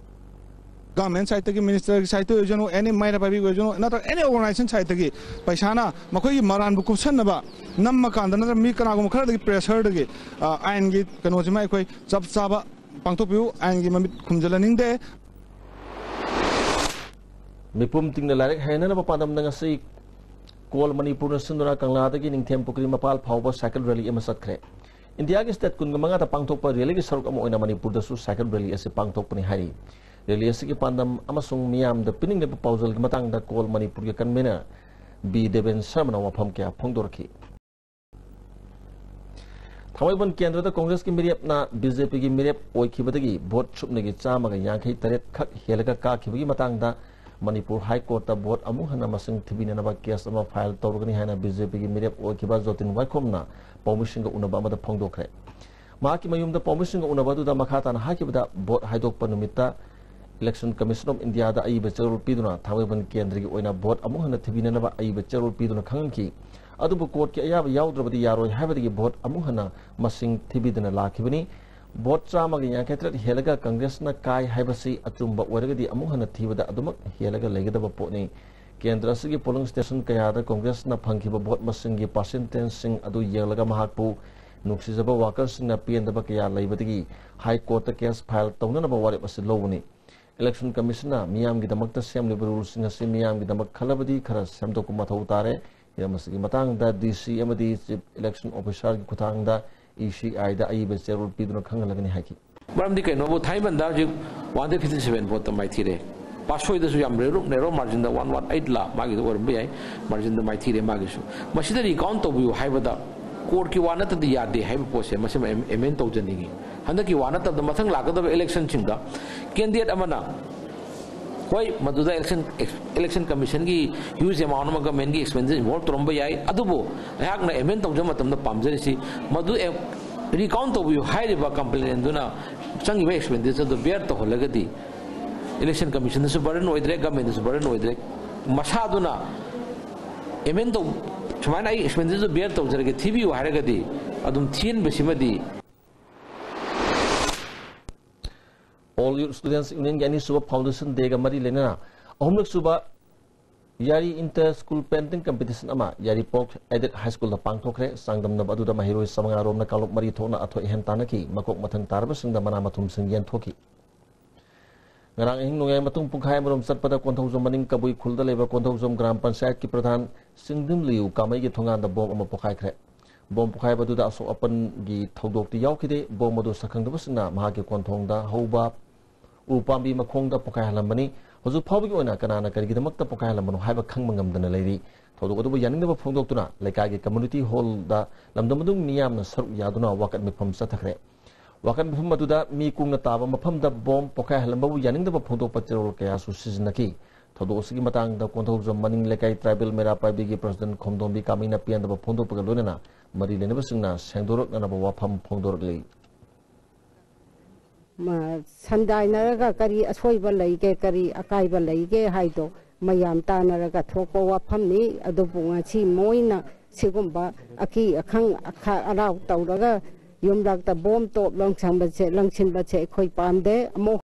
ꯒꯚꯔꯟꯃꯦꯟ ꯁꯥꯏꯠꯇꯒꯤ, ꯃꯤꯅꯤꯁꯇꯔꯒꯤ ꯁꯥꯏꯠꯇꯒꯤ ꯑꯣꯏꯖꯅꯨ, ꯑꯦꯅꯤ ꯃꯩꯔꯥ ꯄꯥꯏꯕꯤꯒꯤ ꯑꯣꯏꯖꯅꯨ, ꯅꯠꯇ꯭ꯔꯒ ꯑꯦꯅꯤ ꯑꯣꯔꯒꯅꯥꯏꯖꯦꯁꯟ ꯁꯥꯏꯠꯇꯒꯤ ꯄꯩꯁꯥꯅ ꯃꯈꯣꯏꯒꯤ ꯃꯔꯥꯟꯕꯨ ꯀꯨꯞꯁꯟꯅꯕ ꯅꯝꯃ ꯀꯥꯟꯗ ꯅꯠꯇ꯭ꯔꯒ ꯃꯤ ꯀꯅꯥꯒꯨꯝꯕ ꯈꯔꯗꯒꯤ ꯄ꯭ꯔꯦꯁꯔꯗꯒꯤ, ꯑ, ꯑꯥꯏꯟꯒꯤ ꯀꯩꯅꯣꯁꯤꯃ ꯑꯩꯈꯣꯏ ꯆꯞ ꯆꯥꯕ ꯄꯥꯡꯊꯣꯛꯄꯤꯌꯨ, ꯑꯥꯏꯟꯒꯤ ꯃꯃꯤꯠ ꯈꯨꯝꯖꯤꯜꯍꯟꯅꯤꯡꯗꯦ꯫ ꯃꯤꯄꯨꯝ ꯇꯤꯡꯅ ꯂꯥꯏꯔꯤꯛ ꯍꯩꯅꯅꯕ ꯄꯥꯟꯗꯝꯗ ꯉꯁꯤ ꯀꯣꯜ ꯃꯅꯤꯄꯨꯔꯅ ꯁꯤꯟꯗꯨꯅ ꯀꯪꯂꯥꯗꯒꯤ ꯅꯤꯡꯊꯦꯝ ꯄꯨꯈ꯭ꯔꯤ ꯃꯄꯥꯜ ꯐꯥꯎꯕ ꯁꯥꯏꯀꯜ ꯔꯦꯂꯤ ꯑꯃ ꯆꯠꯈ꯭ꯔꯦ꯫ ꯏꯟꯗꯤꯌꯥꯒꯤ ꯁ꯭ꯇꯦꯠ ꯀꯨꯟꯒ ꯃꯉꯥꯗ ꯄꯥꯡꯊꯣꯛꯄ ꯔꯦꯂꯤꯒꯤ ꯁꯔꯨꯛ ꯑꯃ ꯑꯣꯏꯅ ꯃꯅꯤꯄꯨꯔꯗꯁꯨ ꯁꯥꯏꯀꯜ ꯔꯦꯂꯤ ꯑꯁꯤ ꯄꯥꯡꯊꯣꯛꯄꯅꯤ ꯍꯥꯏꯔꯤ꯫ ꯔꯦꯂꯤ ꯑꯁꯤꯒꯤ ꯄꯥꯟꯗꯝ ꯑꯃꯁꯨꯡ ꯃꯤꯌꯥꯝꯗ ꯄꯤꯅꯤꯡꯂꯤꯕ ꯄꯥꯎꯖꯦꯜꯒꯤ ꯃꯇꯥꯡꯗ ꯀꯣꯜ ꯃꯅꯤꯄꯨꯔꯒꯤ ꯀꯟꯚꯦꯅꯔ ꯕꯤ ꯗꯦꯕꯦꯟ ꯁꯔꯃꯅ ꯋꯥꯐꯝ ꯀꯌꯥ ꯐꯣꯡꯗꯣꯔꯛꯈꯤ꯫ ꯊꯥꯡꯃꯩꯕꯟ ꯀꯦꯟꯗ꯭ꯔꯗ ꯀꯣꯡꯒ꯭ꯔꯦꯁꯀꯤ ꯃꯤꯔꯦꯞꯅ ꯕꯤ ꯖꯦ ꯄꯤꯒꯤ ꯃꯤꯔꯦꯞ ꯑꯣꯏꯈꯤꯕꯗꯒꯤ ꯚꯣꯠ ꯁꯨꯞꯅꯒꯤ ꯆꯥꯝꯃꯒ ꯌꯥꯡꯈꯩ ꯇꯔꯦꯠ ꯈꯛ ꯍꯦꯜꯂꯒ ꯀꯥꯈꯤꯕꯒꯤ ꯃꯇꯥꯡꯗ ꯃꯅꯤꯄꯨꯔ ꯍꯥꯏ ꯀꯣꯔꯠꯇ ꯚꯣꯠ ꯑꯃꯨꯛ ꯍꯟꯅ ꯃꯁꯤꯡ ꯊꯤꯕꯤꯅꯅꯕ ꯀꯦꯁ ꯑꯃ ꯐꯥꯏꯜ ꯇꯧꯔꯒꯅꯤ ꯍꯥꯏꯅ ꯕꯤ ꯖꯦ ꯄꯤꯒꯤ ꯃꯤꯔꯦꯞ ꯑꯣꯏꯈꯤꯕ ꯖꯣꯇꯤꯟ ꯋꯥꯏꯈꯣꯝꯅ ꯄꯥꯎꯃꯤꯁꯤꯡꯒ ꯎꯅꯕ ꯑꯃꯗ ꯐꯣꯡꯗꯣꯛꯈ꯭ꯔꯦ꯫ ꯃꯍꯥꯛꯀꯤ ꯃꯌꯨꯝꯗ ꯄꯥꯎꯃꯤꯁꯤꯡꯒ ꯎꯅꯕ ꯑꯗꯨꯗ ꯃꯈꯥ ꯇꯥꯅ ꯍꯥꯏꯈꯤꯕꯗ, ꯚꯣꯠ ꯍꯥꯏꯗꯣꯛꯄ ꯅꯨꯃꯤꯠꯇ Election Commission of Indiaꯗ ꯑꯏꯕ ꯆꯦꯔꯣꯜ ꯄꯤꯗꯨꯅ ꯊꯥꯡꯃꯩꯕꯟ ꯀꯦꯟꯗ꯭ꯔꯒꯤ ꯑꯣꯏꯅ ꯚꯣꯠ ꯑꯃꯨꯛ ꯍꯟꯅ ꯊꯤꯕꯤꯅꯅꯕ ꯑꯏꯕ ꯆꯦꯔꯣꯜ ꯄꯤꯗꯨꯅ ꯈꯪꯍꯟꯈꯤ꯫ ꯑꯗꯨꯕꯨ ꯀꯣꯔꯠꯀꯤ ꯑꯌꯥꯕ ꯌꯥꯎꯗ꯭ꯔꯕꯗꯤ ꯌꯥꯔꯣꯏ ꯍꯥꯏꯕꯗꯒꯤ ꯚꯣꯠ ꯑꯃꯨꯛ ꯍꯟꯅ ꯃꯁꯤꯡ ꯊꯤꯕꯤꯗꯨꯅ ꯂꯥꯛꯈꯤꯕꯅꯤ꯫ ꯚꯣꯠ ꯆꯥꯝꯃꯒ ꯌꯥꯡꯈꯩ ꯇꯔꯦꯠ ꯍꯦꯜꯂꯒ ꯀꯪꯒ꯭ꯔꯦꯁꯅ ꯀꯥꯏ ꯍꯥꯏꯕꯁꯤ ꯑꯆꯨꯝꯕ ꯑꯣꯏꯔꯒꯗꯤ ꯑꯃꯨꯛ ꯍꯟꯅ ꯊꯤꯕꯗ ꯑꯗꯨꯃꯛ ꯍꯦꯜꯂꯒ ꯂꯩꯒꯗꯕ ꯄꯣꯠꯅꯤ꯫ ꯀꯦꯟꯗ꯭ꯔ ꯑꯁꯤꯒꯤ polling station ꯀꯌꯥꯗ ꯀꯪꯒ꯭ꯔꯦꯁꯅ ꯐꯪꯈꯤꯕ ꯚꯣꯠ ꯃꯁꯤꯡꯒꯤ percentageꯁꯤꯡ ꯑꯗꯨ ꯌꯦꯡꯂꯒ ꯃꯍꯥꯛꯄꯨ ꯅꯨꯡꯁꯤꯖꯕ workerꯁꯤꯡꯅ ꯄꯦꯟꯗꯕ ꯀꯌꯥ ꯂꯩꯕꯗꯒꯤ ꯍꯥꯏ ꯀꯣꯔꯠꯇ ꯀꯦꯁ ꯐꯥꯏꯜ ꯇꯧꯅꯅꯕ ꯋꯥꯔꯦꯞ ꯑꯁꯤ ꯂꯧꯕꯅꯤ꯫ Election Commissionꯅ ꯃꯤꯌꯥꯝꯒꯤꯗꯃꯛꯇ ꯁꯦꯝꯂꯤꯕ ruleꯁꯤꯡ ꯑꯁꯤ ꯃꯤꯌꯥꯝꯒꯤꯗꯃꯛ ꯈꯜꯂꯕꯗꯤ ꯈꯔ ꯁꯦꯝꯗꯣꯛꯄ ꯃꯊꯧ ꯇꯥꯔꯦ꯫ ꯍꯤꯔꯝ ꯑꯁꯤꯒꯤ ꯃꯇꯥꯡꯗ D C ꯑꯃꯗꯤ Chief Election Officerꯒꯤ ꯈꯨꯠꯊꯥꯡꯗ E C Iꯗ ꯑꯏꯕ ꯆꯦꯔꯣꯜ ꯄꯤꯗꯨꯅ ꯈꯪꯍꯜꯂꯒꯅꯤ ꯍꯥꯏꯈꯤ꯫ ꯃꯔꯝꯗꯤ ꯀꯩꯅꯣꯕꯨ, ꯊꯥꯏꯃꯟꯗ ꯍꯧꯖꯤꯛ one hundred fifty seven voteꯇ ꯃꯥꯏꯊꯤꯔꯦ꯫ ꯄꯥꯁꯣꯏꯗꯁꯨ ꯌꯥꯝ narrow, narrow marginꯗ one one eight ꯂꯥ ꯃꯥꯒꯤꯗꯣ ꯑꯣꯏꯔꯝꯕ ꯌꯥꯏ, marginꯗ ꯃꯥꯏꯊꯤꯔꯦ ꯃꯥꯒꯤꯁꯨ꯫ ꯃꯁꯤꯗ recount ꯇꯧꯕꯤꯌꯨ ꯍꯥꯏꯕꯗ ꯀꯣꯔꯠꯀꯤ ꯋꯥ ꯅꯠꯇꯗꯤ ꯌꯥꯗꯦ ꯍꯥꯏꯕ ꯄꯣꯠꯁꯦ ꯃꯁꯤꯃ ꯑꯦꯝ-, amend ꯇꯧꯖꯅꯤꯡꯉꯤ꯫ ꯍꯟꯗꯛꯀꯤ ꯋꯥ ꯅꯠꯇꯕꯗ ꯃꯊꯪ ꯂꯥꯛꯀꯗꯕ electionꯁꯤꯡꯗ candidate ꯑꯃꯅ, ꯍꯣꯏ, ꯃꯗꯨꯗ election, election commissionꯒꯤ huge amount ꯑꯃ governmentꯀꯤ expenditure involve ꯇꯧꯔꯝꯕ ꯌꯥꯏ, ꯑꯗꯨꯕꯨ ꯑꯩꯍꯥꯛꯅ amend ꯇꯧꯖꯕ ꯃꯇꯝꯗ ꯄꯥꯝꯖꯔꯤꯁꯤ ꯃꯗꯨ ꯑꯦ-, recount ꯇꯧꯕꯤꯌꯨ ꯍꯥꯏꯔꯤꯕ complainantꯗꯨꯅ ꯆꯪꯉꯤꯕ expenditureꯗꯨ bear ꯇꯧꯍꯜꯂꯒꯗꯤ election commissionꯗꯁꯨ burden ꯑꯣꯏꯗ꯭ꯔꯦ, governmentꯗꯁꯨ burden ꯑꯣꯏꯗ꯭ꯔꯦ꯫ ꯃꯁꯥꯗꯨꯅ amend ꯇꯧ-, ꯁꯨꯃꯥꯏꯅ ꯑꯩ expenditure bear ꯇꯧꯖꯔꯒꯦ, ꯊꯤꯕꯤꯌꯨ ꯍꯥꯏꯔꯒꯗꯤ ꯑꯗꯨꯝ ꯊꯤꯍꯟꯕꯁꯤꯃꯗꯤ꯫ All Youth Students Unionꯒꯤ ꯑꯅꯤꯁꯨꯕ Foundation Dayꯒ ꯃꯔꯤ ꯂꯩꯅꯅ ꯑꯍꯨꯝꯂꯛ ꯁꯨꯕ ꯌꯥꯔꯤ Inter School Painting Competition ꯑꯃ ꯌꯥꯏꯔꯤꯄꯣꯛ Aided High Schoolꯗ ꯄꯥꯡꯊꯣꯛꯈ꯭ꯔꯦ꯫ ꯆꯥꯡꯗꯝꯅꯕ ꯑꯗꯨꯗ ꯃꯍꯩꯔꯣꯏ ꯆꯥꯃꯉꯥ ꯔꯣꯝꯅ ꯀꯥꯡꯂꯨꯞ ꯃꯔꯤ ꯊꯣꯛꯅ ꯑꯊꯣꯏ ꯑꯍꯦꯟ ꯇꯥꯟꯅꯈꯤ꯫ ꯃꯀꯣꯛ ꯃꯊꯪ ꯇꯥꯔꯕꯁꯤꯡꯗ ꯃꯅꯥ ꯃꯊꯨꯝꯁꯤꯡ ꯌꯦꯟꯊꯣꯛꯈꯤ꯫ ꯉꯔꯥꯡ ꯑꯍꯤꯡ ꯅꯣꯡꯌꯥꯏ ꯃꯇꯨꯡ ꯄꯨꯡꯈꯥꯏ ꯑꯃꯔꯣꯝ ꯆꯠꯄꯗ ꯀꯣꯟꯊꯧꯖꯝ ꯃꯅꯤꯡ ꯀꯕꯨꯏ ꯈꯨꯜꯗ ꯂꯩꯕ ꯀꯣꯟꯊꯧꯖꯝ ꯒ꯭ꯔꯥꯝ ꯄꯟꯆꯥꯌꯠꯀꯤ ꯄ꯭ꯔꯙꯥꯟ ꯁꯤꯡꯗꯤꯝꯂꯤꯌꯨ ꯀꯥꯃꯩꯒꯤ ꯊꯣꯡꯒꯥꯟꯗ ꯕꯣꯝ ꯑꯃ ꯄꯣꯈꯥꯏꯈ꯭ꯔꯦ꯫ ꯕꯣꯝ ꯄꯣꯈꯥꯏꯕ ꯑꯗꯨꯗ ꯑꯁꯣꯛ ꯑꯄꯟꯒꯤ ꯊꯧꯗꯣꯛꯇꯤ ꯌꯥꯎꯈꯤꯗꯦ꯫ ꯕꯣꯝ ꯑꯗꯨ ꯁꯛꯈꯪꯗꯕꯁꯤꯡꯅ ꯃꯍꯥꯛꯀꯤ ꯀꯣꯟꯊꯣꯡꯗ ꯍꯧꯕ ꯎ ꯄꯥꯝꯕꯤ ꯃꯈꯣꯡꯗ ꯄꯣꯈꯥꯏꯍꯜꯂꯝꯕꯅꯤ꯫ ꯍꯧꯖꯤꯛ ꯐꯥꯎꯕꯒꯤ ꯑꯣꯏꯅ ꯀꯅꯥꯅ ꯀꯔꯤꯒꯤꯗꯃꯛꯇ ꯄꯣꯈꯥꯏꯍꯜꯂꯝꯕꯅꯣ ꯍꯥꯏꯕ ꯈꯪꯕ ꯉꯝꯗꯅ ꯂꯩꯔꯤ꯫ ꯊꯧꯗꯣꯛ ꯑꯗꯨꯕꯨ ꯌꯥꯅꯤꯡꯗꯕ ꯐꯣꯡꯗꯣꯛꯇꯨꯅ ꯂꯩꯀꯥꯏꯒꯤ ꯀꯝꯃ꯭ꯌꯨꯅꯤꯇꯤ ꯍꯣꯜꯗ ꯂꯝꯗꯝ ꯑꯗꯨꯒꯤ ꯃꯤꯌꯥꯝꯅ ꯁꯔꯨꯛ ꯌꯥꯗꯨꯅ ꯋꯥꯀꯠ ꯃꯤꯐꯝ ꯆꯠꯊꯈ꯭ꯔꯦ꯫ ꯋꯥꯀꯠ ꯃꯤꯐꯝ ꯑꯗꯨꯗ ꯃꯤ ꯀꯨꯡꯅ ꯇꯥꯕ ꯃꯐꯝꯗ ꯕꯣꯝ ꯄꯣꯈꯥꯏꯍꯜꯂꯝꯕꯕꯨ ꯌꯥꯅꯤꯡꯗꯕ ꯐꯣꯡꯗꯣꯛꯄ ꯆꯦꯔꯣꯜ ꯀꯌꯥꯁꯨ ꯁꯤꯖꯤꯟꯅꯈꯤ꯫ ꯊꯧꯗꯣꯛ ꯑꯁꯤꯒꯤ ꯃꯇꯥꯡꯗ ꯀꯣꯟꯊꯧꯖꯝ ꯃꯅꯤꯡ ꯂꯩꯀꯥꯏ ꯇ꯭ꯔꯥꯏꯕꯦꯜ ꯃꯩꯔꯥ ꯄꯥꯏꯕꯤꯒꯤ ꯄ꯭ꯔꯁꯤꯗꯦꯟꯠ ꯈꯣꯝꯗꯣꯝꯕꯤ ꯀꯥꯃꯩꯅ ꯄꯦꯟꯗꯕ ꯐꯣꯡꯗꯣꯛꯄꯒ ꯂꯣꯏꯅꯅ ꯃꯔꯤ ꯂꯩꯅꯕꯁꯤꯡꯅ ꯁꯦꯡꯗꯣꯔꯛꯅꯅꯕ ꯋꯥꯐꯝ ꯐꯣꯡꯗꯣꯔꯛꯂꯤ꯫ ꯃ-, ꯁꯟꯗꯥꯏꯅꯔꯒ ꯀꯔꯤ ꯑꯁꯣꯏꯕ ꯂꯩꯒꯦ, ꯀꯔꯤ ꯑꯀꯥꯏꯕ ꯂꯩꯒꯦ ꯍꯥꯏꯗꯣ ꯃꯌꯥꯝ ꯇꯥꯟꯅꯔꯒ ꯊꯣꯛꯄ ꯋꯥꯐꯝꯅꯤ꯫ ꯑꯗꯨꯕꯨ ꯉꯁꯤ ꯃꯣꯏꯅ ꯁꯤꯒꯨꯝꯕ ꯑꯀꯤ ꯑꯈꯪ ꯑꯈꯥ ꯑꯔꯥꯎ ꯇꯧꯔꯒ ꯌꯨꯝꯂꯛꯇ ꯕꯣꯝ ꯇꯣꯞ ꯂꯪꯁꯟꯕꯁꯦ, ꯂꯪꯁꯤꯟꯕꯁꯦ ꯑꯩꯈꯣꯏ ꯄꯥꯝꯗꯦ꯫ ꯑꯃꯨꯛ